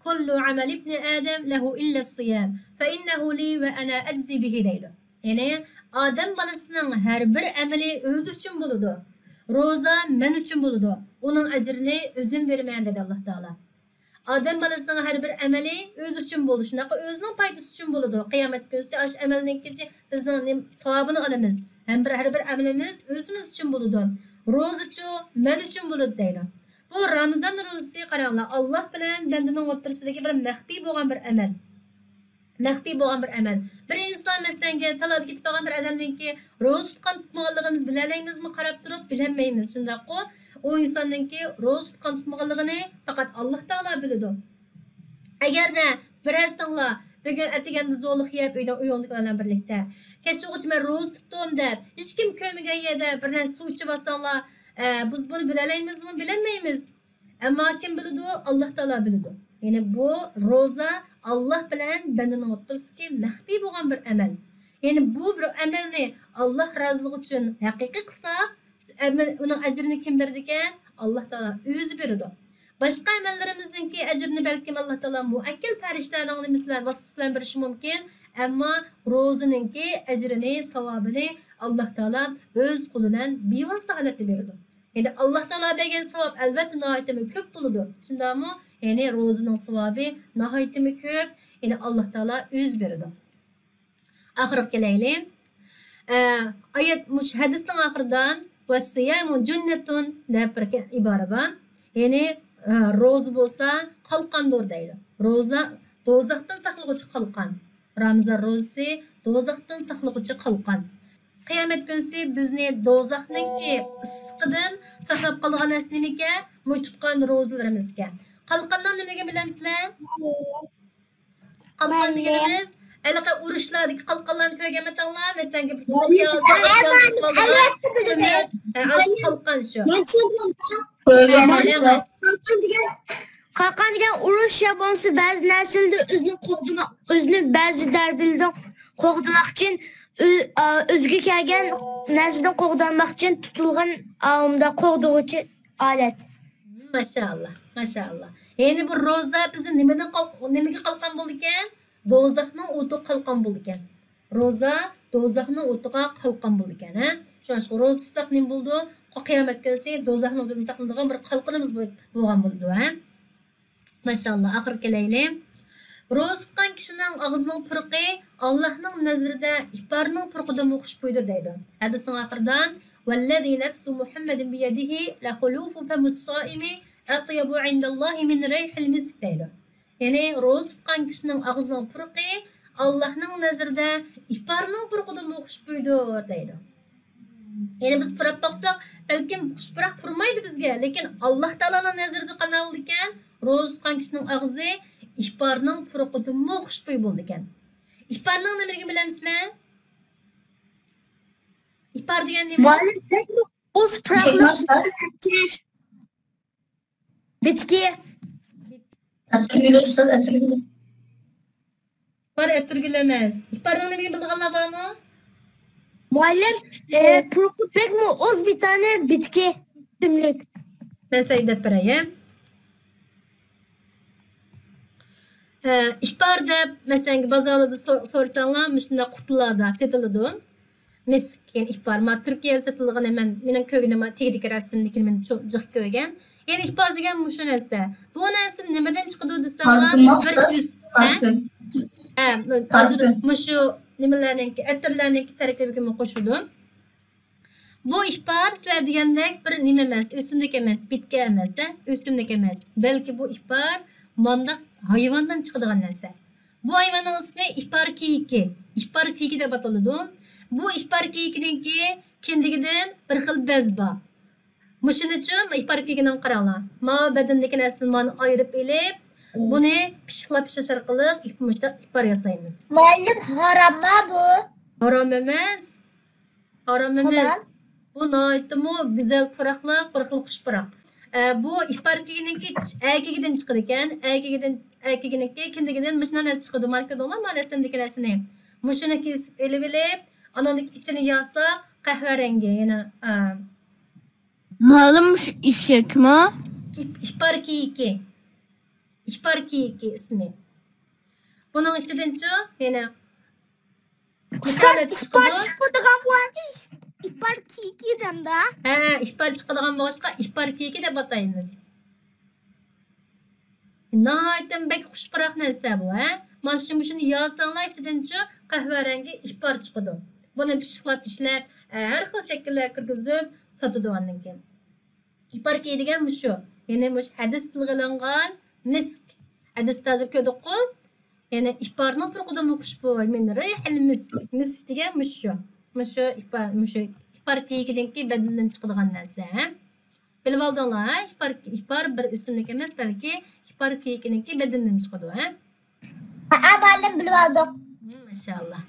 كل عمل ابن آدم له إلا الصيام، فإنه لي وأنا أجزي به دەيدۇ. يەنى ئادەم بالىسىنىڭ ھەر بىر ئەمىلى ئۆزى ئۈچۈن بولىدۇ. روزا مەن ئۈچۈن بولىدۇ. ئۇنىڭ ئەجرىنى ئۆزۈم بېرىمەن دېدى ئاللاھ تائالا. ئادەم بالىسىنىڭ ھەر بىر ئەمەلى ئۆزى ئۈچۈن بولىدۇ. شۇنداقلا ئۆزىنىڭ پايدىسى ئۈچۈن بولىدۇ. قىيامەت كۈنىسى ئاشۇ ئەمەلنىڭكى بىزنىڭ نېمە، ساۋابىنى ئالىمىز. ھەم بىر، ھەر بىر ئەمىلىمىز ئۆزىمىز ئۈچۈن بولىدۇ. روزىچۇ مەن ئۈچۈن بولىدۇ دەيدۇ. بۇ رامىزان روزىسى قاراڭلار، ئاللاھ بىلەن بەندىنىڭ ئوتتۇرىسىدىكى بىر مەخپىي بولغان بىر ئەمەل. مەخپىي بولغان بىر ئەمەل. بىر ئىنسان، مەسىلەن، تالادا كېتىپ قالغان بىر ئادەمنىڭكى روزا تۇتقان تۇتمىغانلىقىنى بىز بىلەلەيمىزمۇ؟ قاراپ تۇرۇپ بىلەلمەيمىز، شۇنداققۇ؟ ئۇ ئىنساننىڭكى روزا تۇتقان تۇتمىغانلىقىنى پەقەت ئاللاھ تائالا بىلىدۇ. ئەگەردە بىرەرسىڭلار بۈگۈن ئەتىگەندە زولۇق يەپ ئۆيدە، ئۆيۈڭدىكىلەر بىلەن بىرلىكتە، كەچ بولغۇچە مەن روزا تۇتتۇم دەپ، ھېچكىم كۆرمىگەن يەردە بىر نەرسە سۇ ئىچىۋالساڭلار، ئە، بىز بۇنى بىلەلەيمىزمۇ؟ بىلەلمەيمىز. ئەمما كىم بىلىدۇ؟ ئاللاھ تائالا بىلىدۇ. يەنى بۇ روزا ئاللاھ بىلەن بەندىنىڭ ئوتتۇرىسىدىكى مەخپىي بولغان بىر ئەمەل. يەنى بۇ بىر ئەمەلنى ئاللاھ رازىلىقى ئۈچۈن ھەقىقىي قىلساق، ئەمەل، ئۇنىڭ ئەجرىنى كىم بېرىدىكەن؟ ئاللاھ تائالا ئۆزى بېرىدۇ. باشقا ئەمەللىرىمىزنىڭكى ئەجرىنى بەلكىم ئاللاھ تائالا مۇئەككەل پەرىشتىلەرنىڭ نېمىسى بىلەن، ۋاسىتىسى بىلەن بېرىشى مۇمكىن، ئەمما روزىنىڭكى ئەجرىنى، ساۋابىنى ئاللاھ تائالا ئۆز قولى بىلەن بىۋاسىتە ھالەتتە بېرىدۇ. يەنى ئاللاھ تائالا بەرگەن ساۋاب ئەلۋەتتە ناھايىتىمۇ كۆپ بولىدۇ. شۇنداقمۇ؟ يەنى روزىنىڭ ساۋابى ناھايىتىمۇ كۆپ. يەنى ئاللاھ تائالا ئۆزى بېرىدۇ. ئاخىرىغا كېلەيلى. ئە، ئايەت، مۇشۇ ھەدىسنىڭ ئاخىرىدا، «والصيام جنة» دەپ بىر ئىبارە بار. يەنى، ئە، روزا بولسا قالقاندۇر دەيدۇ. روزا دوزاختىن ساقلىغۇچى قالقان. رامىزان روزىسى دوزاختىن ساقلىغۇچى قالقان. قىيامەت كۈنىسى بىزنى دوزاخنىڭكى ئىسسىقىدىن ساقلاپ قالىدىغان نەرسە نېمىكەن؟ مۇشۇ تۇتقان روزىلىرىمىزكەن. قالقاننىڭ نېمىلىكىنى بىلەمسىلەر؟ قالقان دېگىنىمىز، ھېلىقى ئۇرۇشلاردىكى قالقانلارنى كۆرگەنمىتىڭلار؟ مەسىلەن، بىز ئوقۇيالىسا، ئاشۇ قالقان شۇ. قالقان دېگەن ئۇرۇش يا بولمىسا بەزى نەرسىلەردىن ئۆزىنى قوغدىما-، ئۆزىنى بەزى دەربىلەردىن قوغدىماق ئۈچۈن، ئۆ-، ئا، ئۆزىگە كەلگەن نەرسىدىن قوغدانماق ئۈچۈن تۇتۇلغان، ئا، ئۇنداق قوغدىغۇچى ئالەت. ماشائاللا، ماشائاللا. يەنى بۇ روزا بىزنى نېمىدىن قال-، نېمىگە قالقان بولىدىكەن؟ دوزاخنىڭ ئوتىغا قالقان بولىدىكەن. روزا دوزاخنىڭ ئوتىغا قالقان بولىدىكەن، ھە؟ شۇڭلاشقا روزا تۇتساق نېمە بولىدۇ؟ قىيامەت كۈنسى دوزاخنىڭ ئوتىدىن ساقلىنىدىغان بىر قالقىنىمىز بول-، بولغان بولىدۇ، ھە؟ ماشائاللا، ئاخىرى كېلەيلى. روزا تۇتقان كىشىنىڭ ئاغزىنىڭ پۇرىقى ئاللاھنىڭ نەزىرىدە ئىپارنىڭ پۇرىقىدىنمۇ خۇشبۇيدۇر دەيدۇ. ھەدىسنىڭ ئاخىرىدا، «والذي نفس محمد بيده لخلوف فم الصائم أطيب عند الله من ريح المسك» دەيدۇ. يەنى روزا تۇتقان كىشىنىڭ ئاغزىنىڭ پۇرىقى ئاللاھنىڭ نەزىرىدە ئىپارنىڭ پۇرىقىدىنمۇ خۇشبۇيدۇر دەيدۇ. يەنى بىز پۇراپ باقساق، بەلكىم خۇش پۇراق پۇرىمايدۇ بىزگە، لېكىن ئاللاھ تائالانىڭ نەزىرىدە قانداق بولىدىكەن؟ روزا تۇتقان كىشىنىڭ ئاغزى ئىپارنىڭ پۇرىقىدىنمۇ خۇشبۇي بولىدىكەن. ئىپارنىڭ نېمىلىكىنى بىلەمسىلەر؟ ئىپار دېگەن نېمە؟ مۇئەللىم، بەك مۇز پۇراقلىق. بىتكى. ئەتىرگۈل ئۇستاز، ئەتىرگۈل. بار، ئەتىرگۈل ئەمەس. ئىپارنىڭ نېمىگە بىلىدىغانلار بارمۇ؟ مۇئەللىم، ئە، پۇرىقى بەكمۇ ئوز بىر دانە بىتكى ئۆسۈملۈك. مەن سەي دەپ بېرەي، ھە؟ ئە، ئىپار دەپ، مەسىلەن، بازارلاردا سو-، سورىساڭلار، مۇشۇنداق قۇتىلاردا سېتىلىدۇ. مىسك، يەنى ئىپار. مانا تۈركىيەدە سېتىلىدىغىنى مەن، مېنىڭ كۆرگىنىم تېگىدىكى رەسىمدىكىنى مەن چو-، جىق كۆرگەن. يەنى ئىپار دېگەن مۇشۇ نەرسە. بۇ نەرسە نېمىدىن چىقىدۇ دېسەڭلار، پارفيۇم بىر ئۇستاز، ئۈس-، ھە؟ پارفيۇم. ھە، ھازىر پارفيۇم. مۇشۇ نېمىلەرنىڭكى، ئەتىرلەرنىڭكى تەركىبىگىمۇ قوشۇلىدۇ. بۇ ئىپار سىلەر دېگەندەك بىر نېمە ئەمەس، ئۆسۈملۈك ئەمەس، بىتكە ئەمەس، ھە؟ ئۆسۈملۈك ئەمەس. بەلكى بۇ ئىپار مانداق ھايۋاندىن چىقىدىغان نەرسە. بۇ ھايۋاننىڭ ئىسمى ئىپار كېيىكى. ئىپار كېيىكى دەپ ئاتىلىدۇ. بۇ ئىپار كېيىكىنىڭكى كىندىكىدىن بىر خىل بەز بار. مۇشۇنىچۇ ئىپار كېيىكىنىڭ قاراڭلار. ماۋۇ بەدىنىدىكى نەرسىنى مانا ئايرىپ ئېلىپ، بۇنى پىششىقلاپ پىشىرىش ئارقىلىق ئىپ-، مۇشۇنداق ئىپار ياسايمىز. مۇئەللىم، ھارامما بۇ؟ ھارام ئەمەس. ھارام ئەمەس. بۇ ناھايىتىمۇ گۈزەل پۇراقلىق، بىر خىل خۇش پۇراق. ئە، بۇ ئىپار كېيىكىنىڭكى ئەركىكىدىن چىقىدىكەن. ئەركىكىدىن، ئەركىكىنىڭكى كىندىكىدىن مۇشۇنداق نەرسە چىقىدۇ. مانا كۆردۈڭلارمۇ رەسىمدىكى نەرسىنى. مۇشۇنى كېسىپ ئېلىۋېلىپ، ئاناندىكى ئىچىنى ياساق، قەھۋەرەڭگى يەنە، ئە، مۇئەللىم، شۇ ئېشەكمۇ؟ ئىپ-، ئىپار كېيىكى. ئىپار كېيىكى ئىسمى. بۇنىڭ ئىچىدىنچۇ يەنە ئۇستاز، ئىپار چىقىدىغان بولغاچقا، ئىپار كېيىكى دەمدا. ھە، ئىپار چىقىدىغان بولغاچقا، ئىپار كېيىكى دەپ ئاتايمىز. ناھايىتى بەك خۇش پۇراق نەرسە بۇ، ھە؟ مانا شۇ، مۇشۇنى ياساڭلار ئىچىدىنچۇ قەھۋەرەڭگى ئىپار چىقىدۇ. بۇنى پىششىقلاپ ئىشلەپ، ھەر خىل شەكىللەرگە كىرگۈزۈپ ساتىدۇ ئاندىن كېيىن. ئىپار كېيىكى دېگەن مۇشۇ. يەنى مۇشۇ ھەدىستە تىلغا ئېلىنغان مىسك. ھەدىستە ھازىر كۆردۇققۇ؟ يەنى ئىپارنىڭ پۇرىقىدىنمۇ خۇشبۇي. مىن رىيھىل مىسك. مىسك دېگەن مۇشۇ. مۇشۇ ئىپار، مۇشۇ ئىپار كېيىكىنىڭكى بەدىنىدىن چىقىدىغان نەرسە، ھە؟ بىلىۋالدىڭلار، ھە؟ ئىپار، ئىپار بىر ئۆسۈملۈك ئەمەس، بەلكى ئىپار كېيىكىنىڭكى بەدىنىدىن چىقىدۇ، ھە؟ ھە، مۇئەللىم، بىلىۋالدۇق. مم، ماشائاللا.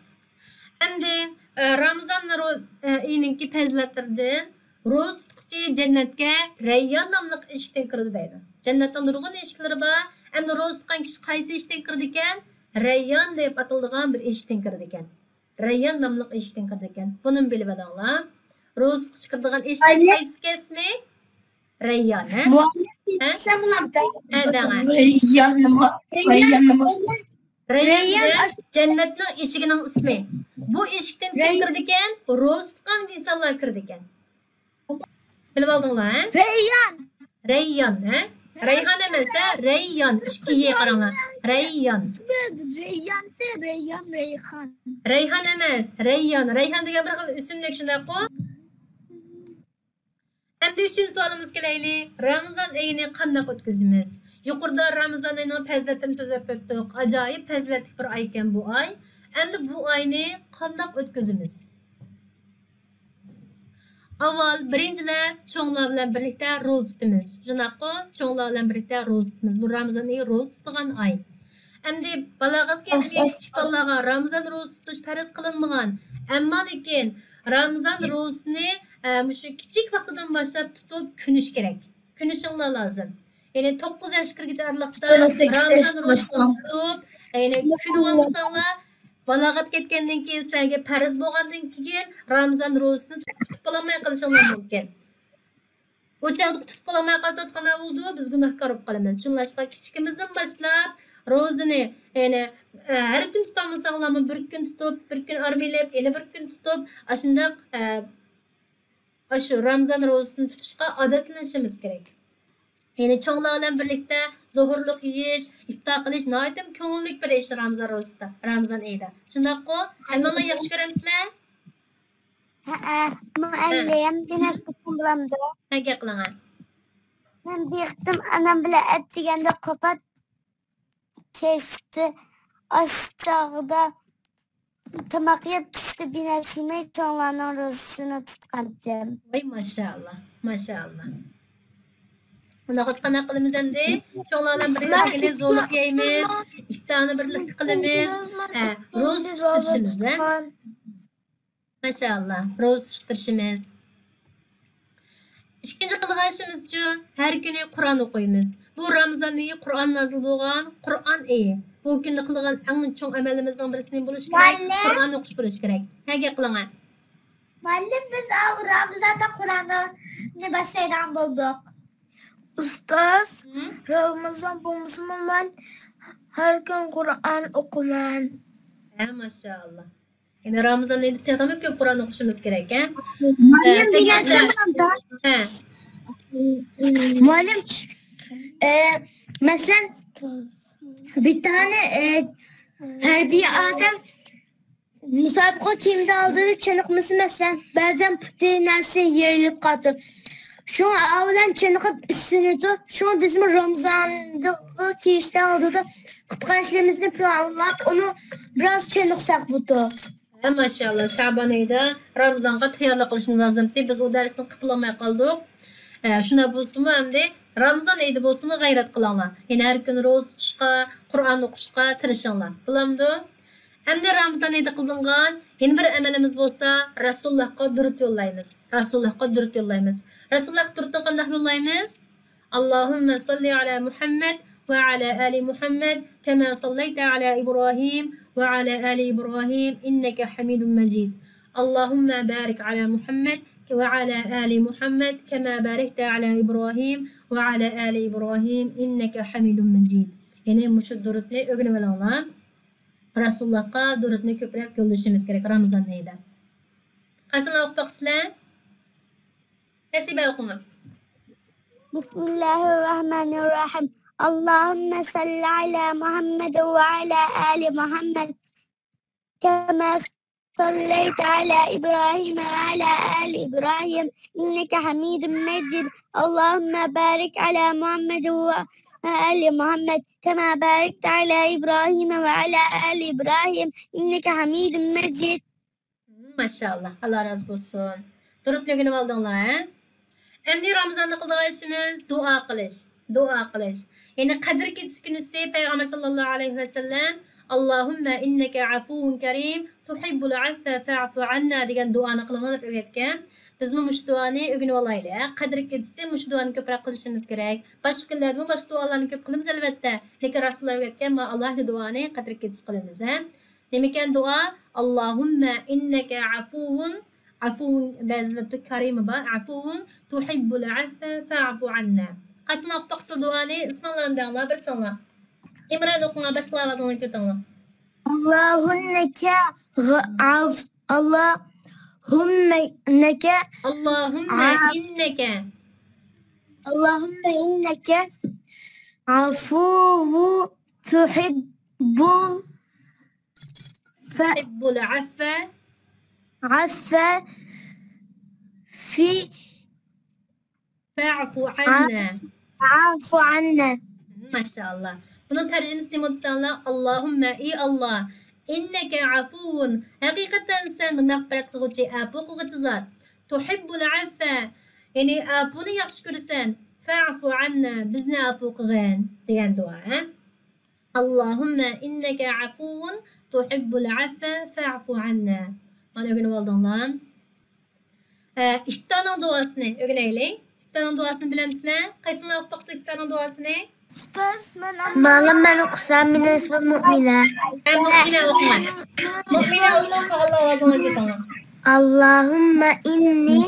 ئەمدى، ئە، رامىزان رو-، ئە، ئېيىنىڭكى پەزىلەتلىرىدىن، روزا تۇتقۇچى جەننەتكە رەييان ناملىق ئىشىكتىن كىرىدۇ دەيدۇ. جەننەتنىڭ نۇرغۇن ئىشىكلىرى بار. ئەمدى روزا تۇتقان كىشى قايسى ئىشىكتىن كىرىدىكەن؟ رەييان دەپ ئاتىلىدىغان بىر ئىشىكتىن كىرىدىكەن. رەييان ناملىق ئىشىكتىن كىرىدىكەن. بۇنىمۇ بىلىۋېلىڭلار. روزا تۇتقۇچى كىرىدىغان ئىشىك قايسى ئىسمى؟ رەييان، ھە؟ مۇئەللىم، ھە؟ ھە، دەڭە. رەييان نېمە؟ رەييان نېمە؟ رەييان رەييان دېگەن ئاش- جەننەتنىڭ ئىشىكىنىڭ ئىسمى. بۇ ئىشىكتىن كىم رەي- كىرىدىكەن؟ روزا تۇتقان ئىنسانلار كىرىدىكەن. بىلىۋالدىڭلار، ھە؟ رەييان. رەييان، ھە؟ رەيھان ئەمەس، ھە؟ رەييان. ئىككى يې قاراڭلار. رەييان. رەييان، رەييان، رەيھان. رەيھان ئەمەس، رەييان. رەيھان دېگەن بىر خىل ئۆسۈملۈك، شۇنداققۇ؟ ئەمدى ئۈچىنچى سوئالىمىزغا كېلەيلى. رامىزان ئېيىنى قانداق ئۆتكۈزىمىز؟ يۇقىرىدا رامىزان ئېيىنىڭ پەزىلەتلىرىنى سۆزلەپ ئۆتتۇق. ئاجايىپ پەزىلەتلىك بىر ئايكەن بۇ ئاي. ئەمدى بۇ ئاينى قانداق ئۆتكۈزىمىز؟ ئاۋۋال بىرىنچىلەپ چوڭلار بىلەن بىرلىكتە روزا تۇتىمىز. شۇنداققۇ؟ چوڭلار بىلەن بىرلىكتە روزا تۇتىمىز. بۇ رامىزان ئېيى روزا تۇتىدىغان ئاي. ئەمدى بالاغەتكە يەتمىگەن كىچىك بالىلارغا رامىزان روزىسى تۇتۇش پەرز قىلىنمىغان. ئەمما لېكىن رامىزان روزىسىنى، ئە، مۇشۇ كىچىك ۋاقتىدىن باشلاپ تۇتۇپ كۆنۈش كېرەك. كۆنۈشۈڭلار لازىم. يەنى توققۇز ياشقا كىرگۈچە ئارىلىقتا رامىزان روزىسىنى تۇتۇپ، يەنى كۆنۈۋالمىساڭلار، بالاغەتكە يەتكەندىن كېيىن سىلەرگە پەرز بولغاندىن كېيىن رامىزان روزىسىنى تۇتۇپ بولالماي قېلىشىڭلار مۇمكىن. ئۇ چاغدا تۇتۇپ بولالماي قالساق قانداق بولىدۇ؟ بىز گۇناھكار بولۇپ قالىمىز. شۇڭلاشقا كىچىكىمىزدىن باشلاپ روزىنى، يەنى، ئە، ھەر كۈن تۇتالمىساڭلارمۇ بىر كۈن تۇتۇپ، بىر كۈن ئارام ئېلىپ، يەنە بىر كۈن تۇتۇپ، ئاشۇنداق، ئە، ئاشۇ رامىزان روزىسىنى تۇتۇشقا ئادەتلىنىشىمىز كېرەك. يەنى چوڭلار بىلەن بىرلىكتە زوھۇرلۇق يېيىش، ئىپتار قىلىش ناھايىتى كۆڭۈللۈك بىر ئىش رامىزان روزىسىدا، رامىزان ئېيىدا. شۇنداققۇ؟ ھەممىڭلار ياخشى كۆرەمسىلەر؟ ھەئە، مۇئەللىم، مېنى ئەسلىتسەم بولامدۇ؟ ھە، گەپ قىلىڭە. مەن بىر قېتىم ئانام بىلەن ئەتىگەندە قوپاپ كەچتە ئاش چاغدا تاماق يەپ، چۈشتە بىنەرسە يېمەي، چوڭلارنىڭ روزىسىنى تۇتقانتىم. ۋاي، ماشائاللا، ماشائاللا. ئۇنداق بولسا قانداق قىلىمىز ئەمدى؟ چوڭلار بىلەن بىرگە زوھۇرلۇق يەيمىز، ئىپتارنى بىرلىكتە قىلىمىز، ھە، روزا تۇتۇپ تۇرۇشىمىز، ھە؟ ماشائاللا، روزا تۇتۇپ تۇرۇشىمىز. ئىككىنچى قىلىدىغان ئىشىمىزچۇ، ھەر كۈنى قۇرئان ئوقۇيمىز. بۇ رامىزان ئېيى قۇرئان نازىل بولغان قۇرئان ئېيى. بۇ كۈندە قىلىدىغان ئەڭ چوڭ ئەمەلىمىزنىڭ بىرسى نېمە بولۇشى كېرەك؟ مۇئەللىم. قۇرئان ئوقۇش بولۇشى كېرەك. ھە، گەپ قىلىڭە. مۇئەللىم، بىز ئاۋۇ رامىزاندا قۇرئاننى باشلايدىغان بولدۇق. ئۇستاز، ھە؟ رامىزان بولمىسىمۇ مەن ھەر كۈن قۇرئان ئوقۇيمەن. ھە، ماشائاللا. يەنى رامىزان ئېيىدا تېخىمۇ كۆپ قۇرئان ئوقۇشىمىز كېرەك، ھە؟ مۇئەللىم، ھە، دېگەن سوئال بار. ھە. مۇئەللىم، ئە، مەسىلەن، بىر دانە، ئە، ھەربىي ئادەم مۇسابىقە كىيىمىدە ئالدىدا چېنىقمىسا، مەسىلەن، بەزەن پۇتى نەرسە يېرىلىپ قالىدۇ. شۇڭا ئاۋۇ بىلەن چېنىقىپ ئىسسىنىدۇ. شۇڭا بىزمۇ رامىزاندا كىيىشتە ئالدىدا قۇتقاچلىرىمىزنى پىلانلاپ، ئۇنى بىراز چېنىقساق بولىدۇ. ھە، ماشائاللا، شابان ئېيىدا رامىزانغا تەييارلىق قىلىشىمىز لازىمتى. بىز ئۇ دەرسنى قىلىپ بولالماي قالدۇق. ھە، شۇنداق بولسىمۇ ئەمدى رامىزان ئېيىدا بولسىمۇ غەيرەت قىلىڭلار. يەنە ھەر كۈنى روزا تۇتۇشقا، قۇرئان ئوقۇشقا تىرىشىڭلار. بولامدۇ؟ ئەمدى رامىزان ئېيىدا قىلىنغان يەنە بىر ئەمىلىمىز بولسا، رەسۇلۇللاھقا دۇرۇت يوللايمىز. رەسۇلۇللاھقا دۇرۇت يوللايمىز. رەسۇلۇللاھقا دۇرۇتنى قانداق يوللايمىز؟ اللهم صل على محمد وعلى آل محمد كما صليت على إبراهيم وعلى آل إبراهيم إنك حميد مجيد. اللهم بارك على محمد وعلى آل محمد كما باركت على إبراهيم وعلى آل إبراهيم إنك حميد مجيد. يەنى مۇشۇ دۇرۇتنى ئۆگىنىۋېلىڭلار. رەسۇلۇللاھقا دۇرۇتنى كۆپرەك يوللىشىمىز كېرەك رامىزان ئېيىدا. قايسىلار ئوقۇپ باقىسىلەر؟ نەسىبە ئوقۇڭ. بسم الله الرحمن الرحيم. اللهم صل على محمد وعلى آل محمد كما صليت على إبراهيم وعلى آل إبراهيم إنك حميد مجيد. اللهم بارك على محمد وآل محمد كما باركت على إبراهيم وعلى آل إبراهيم إنك حميد مجيد. ماشائاللا، ئاللا رازى بولسۇن. دۇرۇتنى ئۆگىنىۋالدىڭلار، ھە؟ ئەمدى رامىزاندا قىلىدىغان ئىشىمىز دۇئا قىلىش. دۇئا قىلىش. يەنى قەدىر كېچىسى كۈنىسى پەيغەمبەر ساللاللاھۇ ئەلەيھى ۋەسەللەم، اللهم إنك عفو كريم تحب العفو فاعف عنا دېگەن دۇئانى قىلىڭلار دەپ ئۆگەتكەن. بىزمۇ مۇشۇ دۇئانى ئۆگىنىۋالايلى، ھە؟ قەدىر كېچىسى مۇشۇ دۇئانى كۆپرەك قىلىشىمىز كېرەك. باشقا كۈنلەردىمۇ باشقا دۇئالارنى كۆپ قىلىمىز، ئەلۋەتتە. لېكىن رەسۇلۇللا ئۆگەتكەن، مانا، ئاللاھنى دۇئانى قەدىر كېچىسى قىلىمىز، ھە؟ نېمىكەن دۇئا؟ اللهم إنك عفو، عفو، بەزىلەردە كريم بار، عفو تحب العفو فاعف عنا. قايسىڭلار ئوقۇپ باقىسىلەر دۇئانى؟ ئىسمىڭلارنى دەڭلار، بىر ساڭلار. ئىمران ئوقۇڭلار، باشقىلار ئاۋازىڭلارنى كۆتۈرۈڭلار. اللهم إنك عف-، اللهم إنك اللهم ع-، إنك. اللهم إنك عفو تحب ال-، ف-، تحب العفو. عفو في فاعف عنا. فاعف عنا. ماشائاللا. بۇنىڭ تەرجىمىسى نېمە دېسەڭلار؟ اللهم، ئى ئاللا، إنك عفو، ھەقىقەتەن سەن مەغپىرەت قىلغۇچى، ئەپۇ قىلغۇچى زات. تحب العفو، يەنى ئەپۇنى ياخشى كۆرىسەن. فاعف عنا، بىزنى ئەپۇ قىلغىن دېگەن دۇئا، ھە؟ اللهم إنك عفو تحب العفو فاعف عنا. مانا ئۆگىنىۋالدىڭلار. ئە، ئىپتارنىڭ دۇئاسىنى ئۆگىنەيلى. ئىپتارنىڭ دۇئاسىنى بىلەمسىلەر؟ قايسىڭلار ئوقۇپ باقسا ئىپتارنىڭ دۇئاسىنى؟ ئۇستاز، مەن مۇئەللىم، مەن ئوقۇسام، مېنىڭ ئىسمىم مۇئمىنە. ھە، مۇئمىنە ئوقۇڭ ئەنە. مۇئمىنە ئوقۇڭ، قالغان ئاۋازىڭلارنى كېتىڭلار. اللهم إني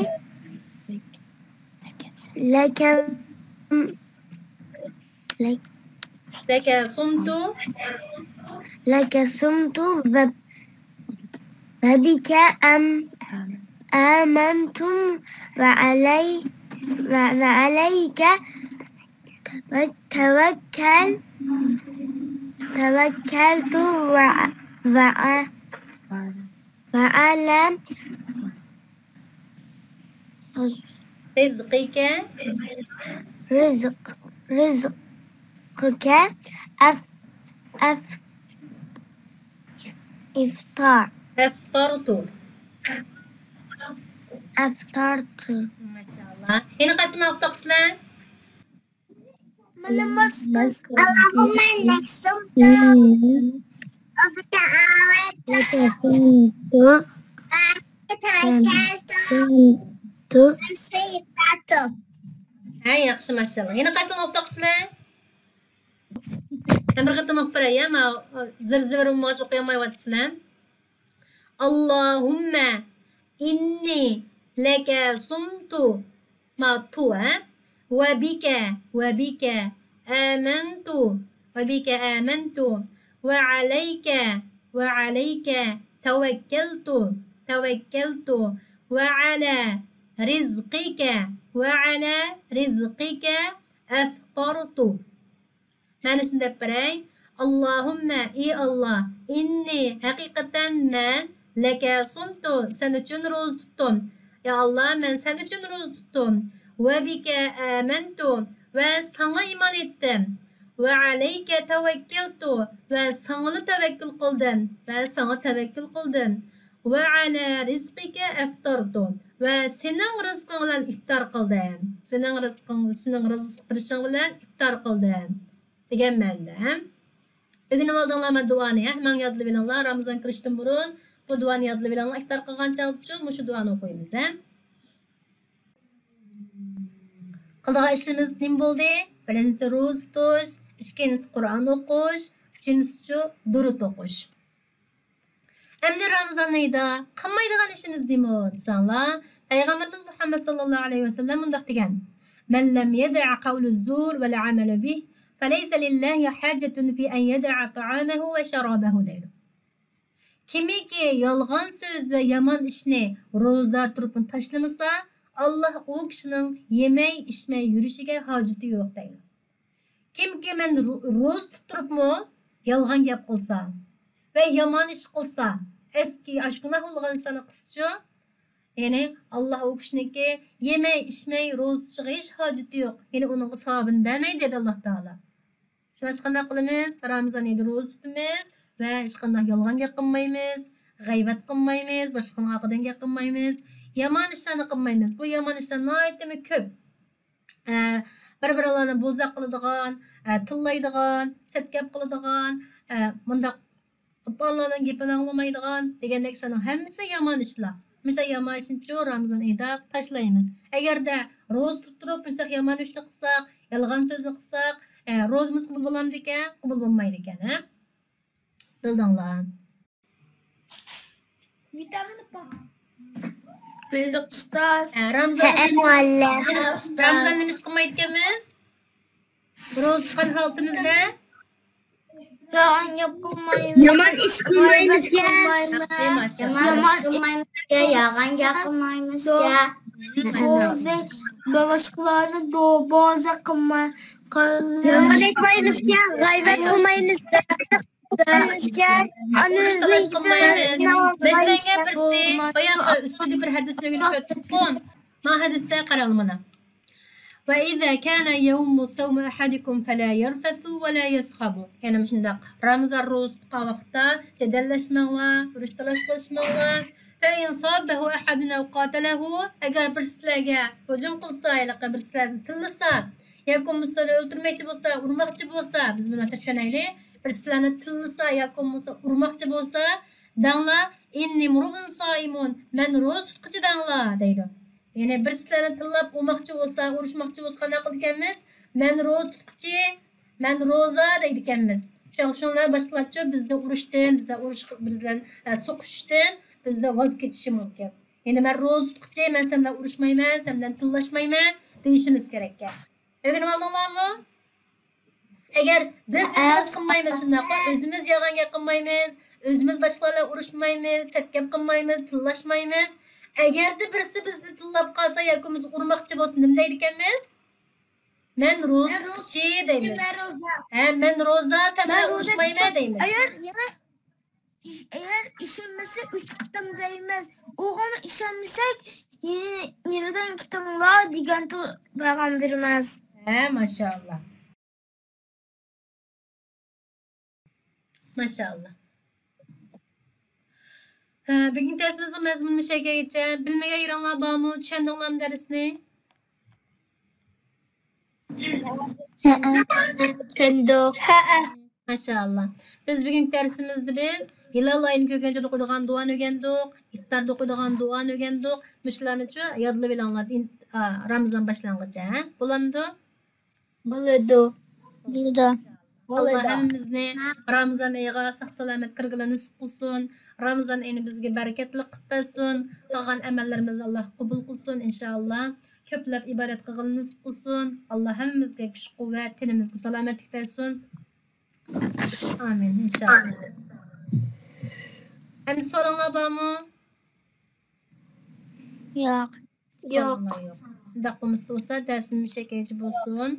لك، لك، لك صمت، لك صمت و، وبك أم، آمنت وعلي، و، وعليك توك، توكل، توكلت و، و، وعلى رزقك، رزق، رزقك أف، أف، إفطار. أفطرت. أفطرت. ماشاءالله. يەنە قايسىنى ئوقۇپ باقىسىلەر؟ مەلۇم ئۇستاز. اللهم إنك صمت وبك آمنت وعليك توكلت وإليك أنبت. ھە، ياخشى، ماشائاللاھ. يەنە قايسىنى ئوقۇپ باقىسىلەر؟ مەن بىر قېتىم ئوقۇپ بېرەي، يا، ما، زىر-زىبىر بولمىغاچ ئوقۇيالمايۋاتىسىلەر. اللهم إني لك صمت، ما تو، ھە؟ وبك، وبك آمنت، وبك آمنت، وعليك، وعليك توكلت، توكلت، وعلى رزقك، وعلى رزقك أفطرت. مەنىسىنى دەپ بېرەي. اللهم، ئى ئاللاھ، إني، ھەقىقەتەن مەن، لك صمت، سەن ئۈچۈن روزا تۇتتۇم. يا ئاللاھ، مەن سەن ئۈچۈن روزا تۇتتۇم. وبك آمنت، ۋە ساڭا ئىمان ئېيتتىم. وعليك توكلت، ۋە ساڭىلا تەۋەككۈل قىلدىم، ۋە ساڭا تەۋەككۈل قىلدىم. وعلى رزقك أفطرت، ۋە سېنىڭ رىزقىڭ بىلەن ئىپتار قىلدىم. سېنىڭ رىزقىڭ، سېنىڭ رىزىق بېرىشىڭ بىلەن ئىپتار قىلدىم. دېگەن مەنىدە، ھە؟ ئۆگىنىۋالدىڭلارمۇ دۇئانى، ھە؟ ھەممىڭ يادلىۋېلىڭلار، رامىزان كىرىشتىن بۇرۇن بۇ دۇئانى يادلىۋېلىڭلار، ئىپتار قىلغان چاغدىچۇ مۇشۇ دۇئانى ئوقۇيمىز، ھە؟ قىلىدىغان ئىشىمىز نېمە بولدى؟ بىرىنچىسى روزا تۇتۇش، ئىككىنچىسى قۇرئان ئوقۇش، ئۈچىنچىسىچۇ دۇرۇت ئوقۇش. ئەمدى رامىزان ئېيىدا قىلمايدىغان ئىشىمىز نېمە دېسەڭلار، پەيغەمبىرىمىز مۇھەممەد ساللاللاھۇ ئەلەيھى ۋەسەللەم مۇنداق دېگەن: من لم يدع قول الزور والعمل به فليس لله حاجة في أن يدع طعامه وشرابه دەيدۇ. كىمكى يالغان سۆز ۋە يامان ئىشنى روزىدار تۇرۇپمۇ تاشلىمىسا، ئاللاھ ئۇ كىشىنىڭ يېمەي، ئىچمەي يۈرۈشىگە ھاجىتى يوق دەيدۇ. كىمكى مەن رو-، روزا تۇتۇپ تۇرۇپمۇ يالغان گەپ قىلسا ۋە يامان ئىش قىلسا، ئەسكى ئاشۇ گۇناھ بولغان ئىشلارنى قىلسىچۇ، يەنى ئاللاھ ئۇ كىشىنىڭكى يېمەي، ئىچمەي روزا تۇتۇشىغا ھېچ ھاجىتى يوق، يەنى ئۇنىڭغا ساۋابىنى بەرمەي دېدى ئاللاھ تائالا. شۇڭلاشقا قانداق قىلىمىز؟ رامىزان ئېيىدا روزا تۇتىمىز ۋە ھېچقانداق يالغان گەپ قىلمايمىز، غەيۋەت قىلمايمىز، باشقىنىڭ ئارقىدىن گەپ قىلمايمىز، يامان ئىشلارنى قىلمايمىز. بۇ يامان ئىشلار ناھايىتىمۇ كۆپ. ئە، بىر-بىرىڭلارنى بوزەك قىلىدىغان، ئە، تىللايدىغان، سەت گەپ قىلىدىغان، ئە، مۇنداق ئاپا-ئانىلارنىڭ گېپىنى ئاڭلىمايدىغان دېگەندەك ئىشلارنىڭ ھەممىسى يامان ئىشلار. مۇشۇنداق يامان ئىشنىچۇ رامىزان ئېيىدا تاشلايمىز. ئەگەردە روزا تۇتۇپ تۇرۇپ مۇشۇنداق يامان ئىشنى قىلساق، يالغان سۆزنى قىلساق، ئە، روزىمىز قوبۇل بولامدىكەن؟ قوبۇل بولمايدىكەن، ھە؟ بىلدىڭلار. بىلدۇق ئۇستاز. ھە، رامىزاندا ھەئە، مۇئەللىم. رامىزاندا نېمە ئىش قىلمايدىكەنمىز؟ روزا تۇتقان ھالىتىمىزدە يامان گەپ قىلمايمىز. يامان ئىش قىلمايمىزكەن. ياخشى، ماشائاللاھ. يامان ئىش قىلمايمىزكەن، يالغان گەپ قىلمايمىزكەن. ماشائاللاھ. باشقىلارنى دو-، بوزەك قىلماي، يالغان ئېيتمايمىزكەن، غەيۋەت قىلمايمىزكەن. ئۇرۇش تالاش قىلمايمىز. مەسىلەنگە بىرسى باياقى ئۈستىدە بىر ھەدىسنى ئۆگىنىپ ئۆتتۇققۇ. ما ھەدىستە قاراڭ مانا. وإذا كان يوم صوم أحدكم فلا يرفث ولا يصخب. يەنى مۇشۇنداق رامىزان روزا تۇتقان ۋاقىتتا جېدەللەشمەڭلار، ئۇرۇش تالاش قىلىشماڭلار. فإن صابه أحد أو قاتله، ئەگەر بىرسىلەرگە ھۇجۇم قىلسا، ھېلىقى بىرسىلەرنى تىللىسا، ياكى بولمىسا ئۆلتۈرمەكچى بولسا، ئۇرماقچى بولسا، بىز بۇنى ئاچا چۈشەنەيلى. بىرسىلەرنى تىللىسا ياكى بولمىسا ئۇرماقچى بولسا، دەڭلار، «ئىننى مۇرۇئۇن سائىمۇن، مەن روزا تۇتقۇچى» دەڭلار دەيدۇ. يەنى بىرسىلەرنى تىللاپ ئۇرماقچى بولسا، ئۇرۇشماقچى بولسا قانداق قىلىدىكەنمىز؟ «مەن روزا تۇتقۇچى، مەن روزا» دەيدىكەنمىز. شۇڭا شۇنىڭ بىلەن باشقىلارچۇ بىزنى ئۇرۇشتىن، بىزنى ئۇرۇش، بىز بىلەن، ئە، سوقۇشۇشتىن بىزدە ۋاز كېچىشى مۇمكىن. يەنى «مەن روزا تۇتقۇچى، مەن سەن بىلەن ئۇرۇشمايمەن، سەن بىلەن تىللاشمايمەن» دېيىشىمىز كېرەككەن. ئۆگىنىۋالدىڭلارمۇ؟ ئەگەر بىز ئۆزىمىز قىلمايمىز شۇنداقمۇ؟ ئۆزىمىز يالغان گەپ قىلمايمىز، ئۆزىمىز باشقىلار بىلەن ئۇرۇشمايمىز، سەت گەپ قىلمايمىز، تىللاشمايمىز. ئەگەردە بىرسى بىزنى تىللاپ قالسا ياكى بولمىسا ئۇرماقچى بولسا نېمە دەيدىكەنمىز؟ «مەن روزا تۇتقۇچى» دەيمىز. ھە، «مەن روزا، سەن بىلەن ئۇرۇشمايمەن» دەيمىز. ئەگەر يەنە ئەگەر ئىشەنمىسە ئۈچ قېتىم دەيمىز. ئۇغۇمۇ ئىشەنمىسەك يەنە، يەنىدىن كېتىڭلار دېگەنتۇ پەيغەمبىرىمىز. ھە، ماشائاللا. ماشائاللا. ھە، بۈگۈنكى دەرسىمىزنىڭ مەزمۇنى مۇشۇ يەرگىچە. بىلمىگەن يېرىڭلار بارمۇ؟ چۈشەندىڭلارمۇ دەرسنى؟ چۈشەندۇق. ماشائاللا. بىز بۈگۈنكى دەرسىمىزدە بىز ھىلال ئاينى كۆرگەن چاغدا ئوقۇيدىغان دۇئانى ئۆگەندۇق، ئىپتاردا ئوقۇيدىغان دۇئانى ئۆگەندۇق. مۇشۇلارنىچۇ يادلىۋېلىڭلار، ئىن-، ئا، رامىزان باشلانغىچە، ھە؟ بولامدۇ؟ بولىدۇ. بولىدۇ. ئاللا ھەممىمىزنى رامىزان ئېيىغا ساق-سالامەت كىرگىلى نېسىپ قىلسۇن. رامىزان ئېيىنى بىزگە بەرىكەتلىك قىلىپ بەرسۇن. قىلغان ئەمەللىرىمىزنى ئاللا قوبۇل قىلسۇن، ئىنشائاللا. كۆپلەپ ئىبادەت قىلغىلى نېسىپ قىلسۇن. ئاللا ھەممىمىزگە كۈچ-قۇۋۋەت، تېنىمىزگە سالامەتلىك بەرسۇن. ئامىن، ئىنشائاللا. ئەمدى سوئالىڭلار بارمۇ؟ ياق. ياق. سوئالىڭلار يوق. ئۇنداق بولمىسا بولسا، دەرسىمىز مۇشۇ يەرگىچە بولسۇن.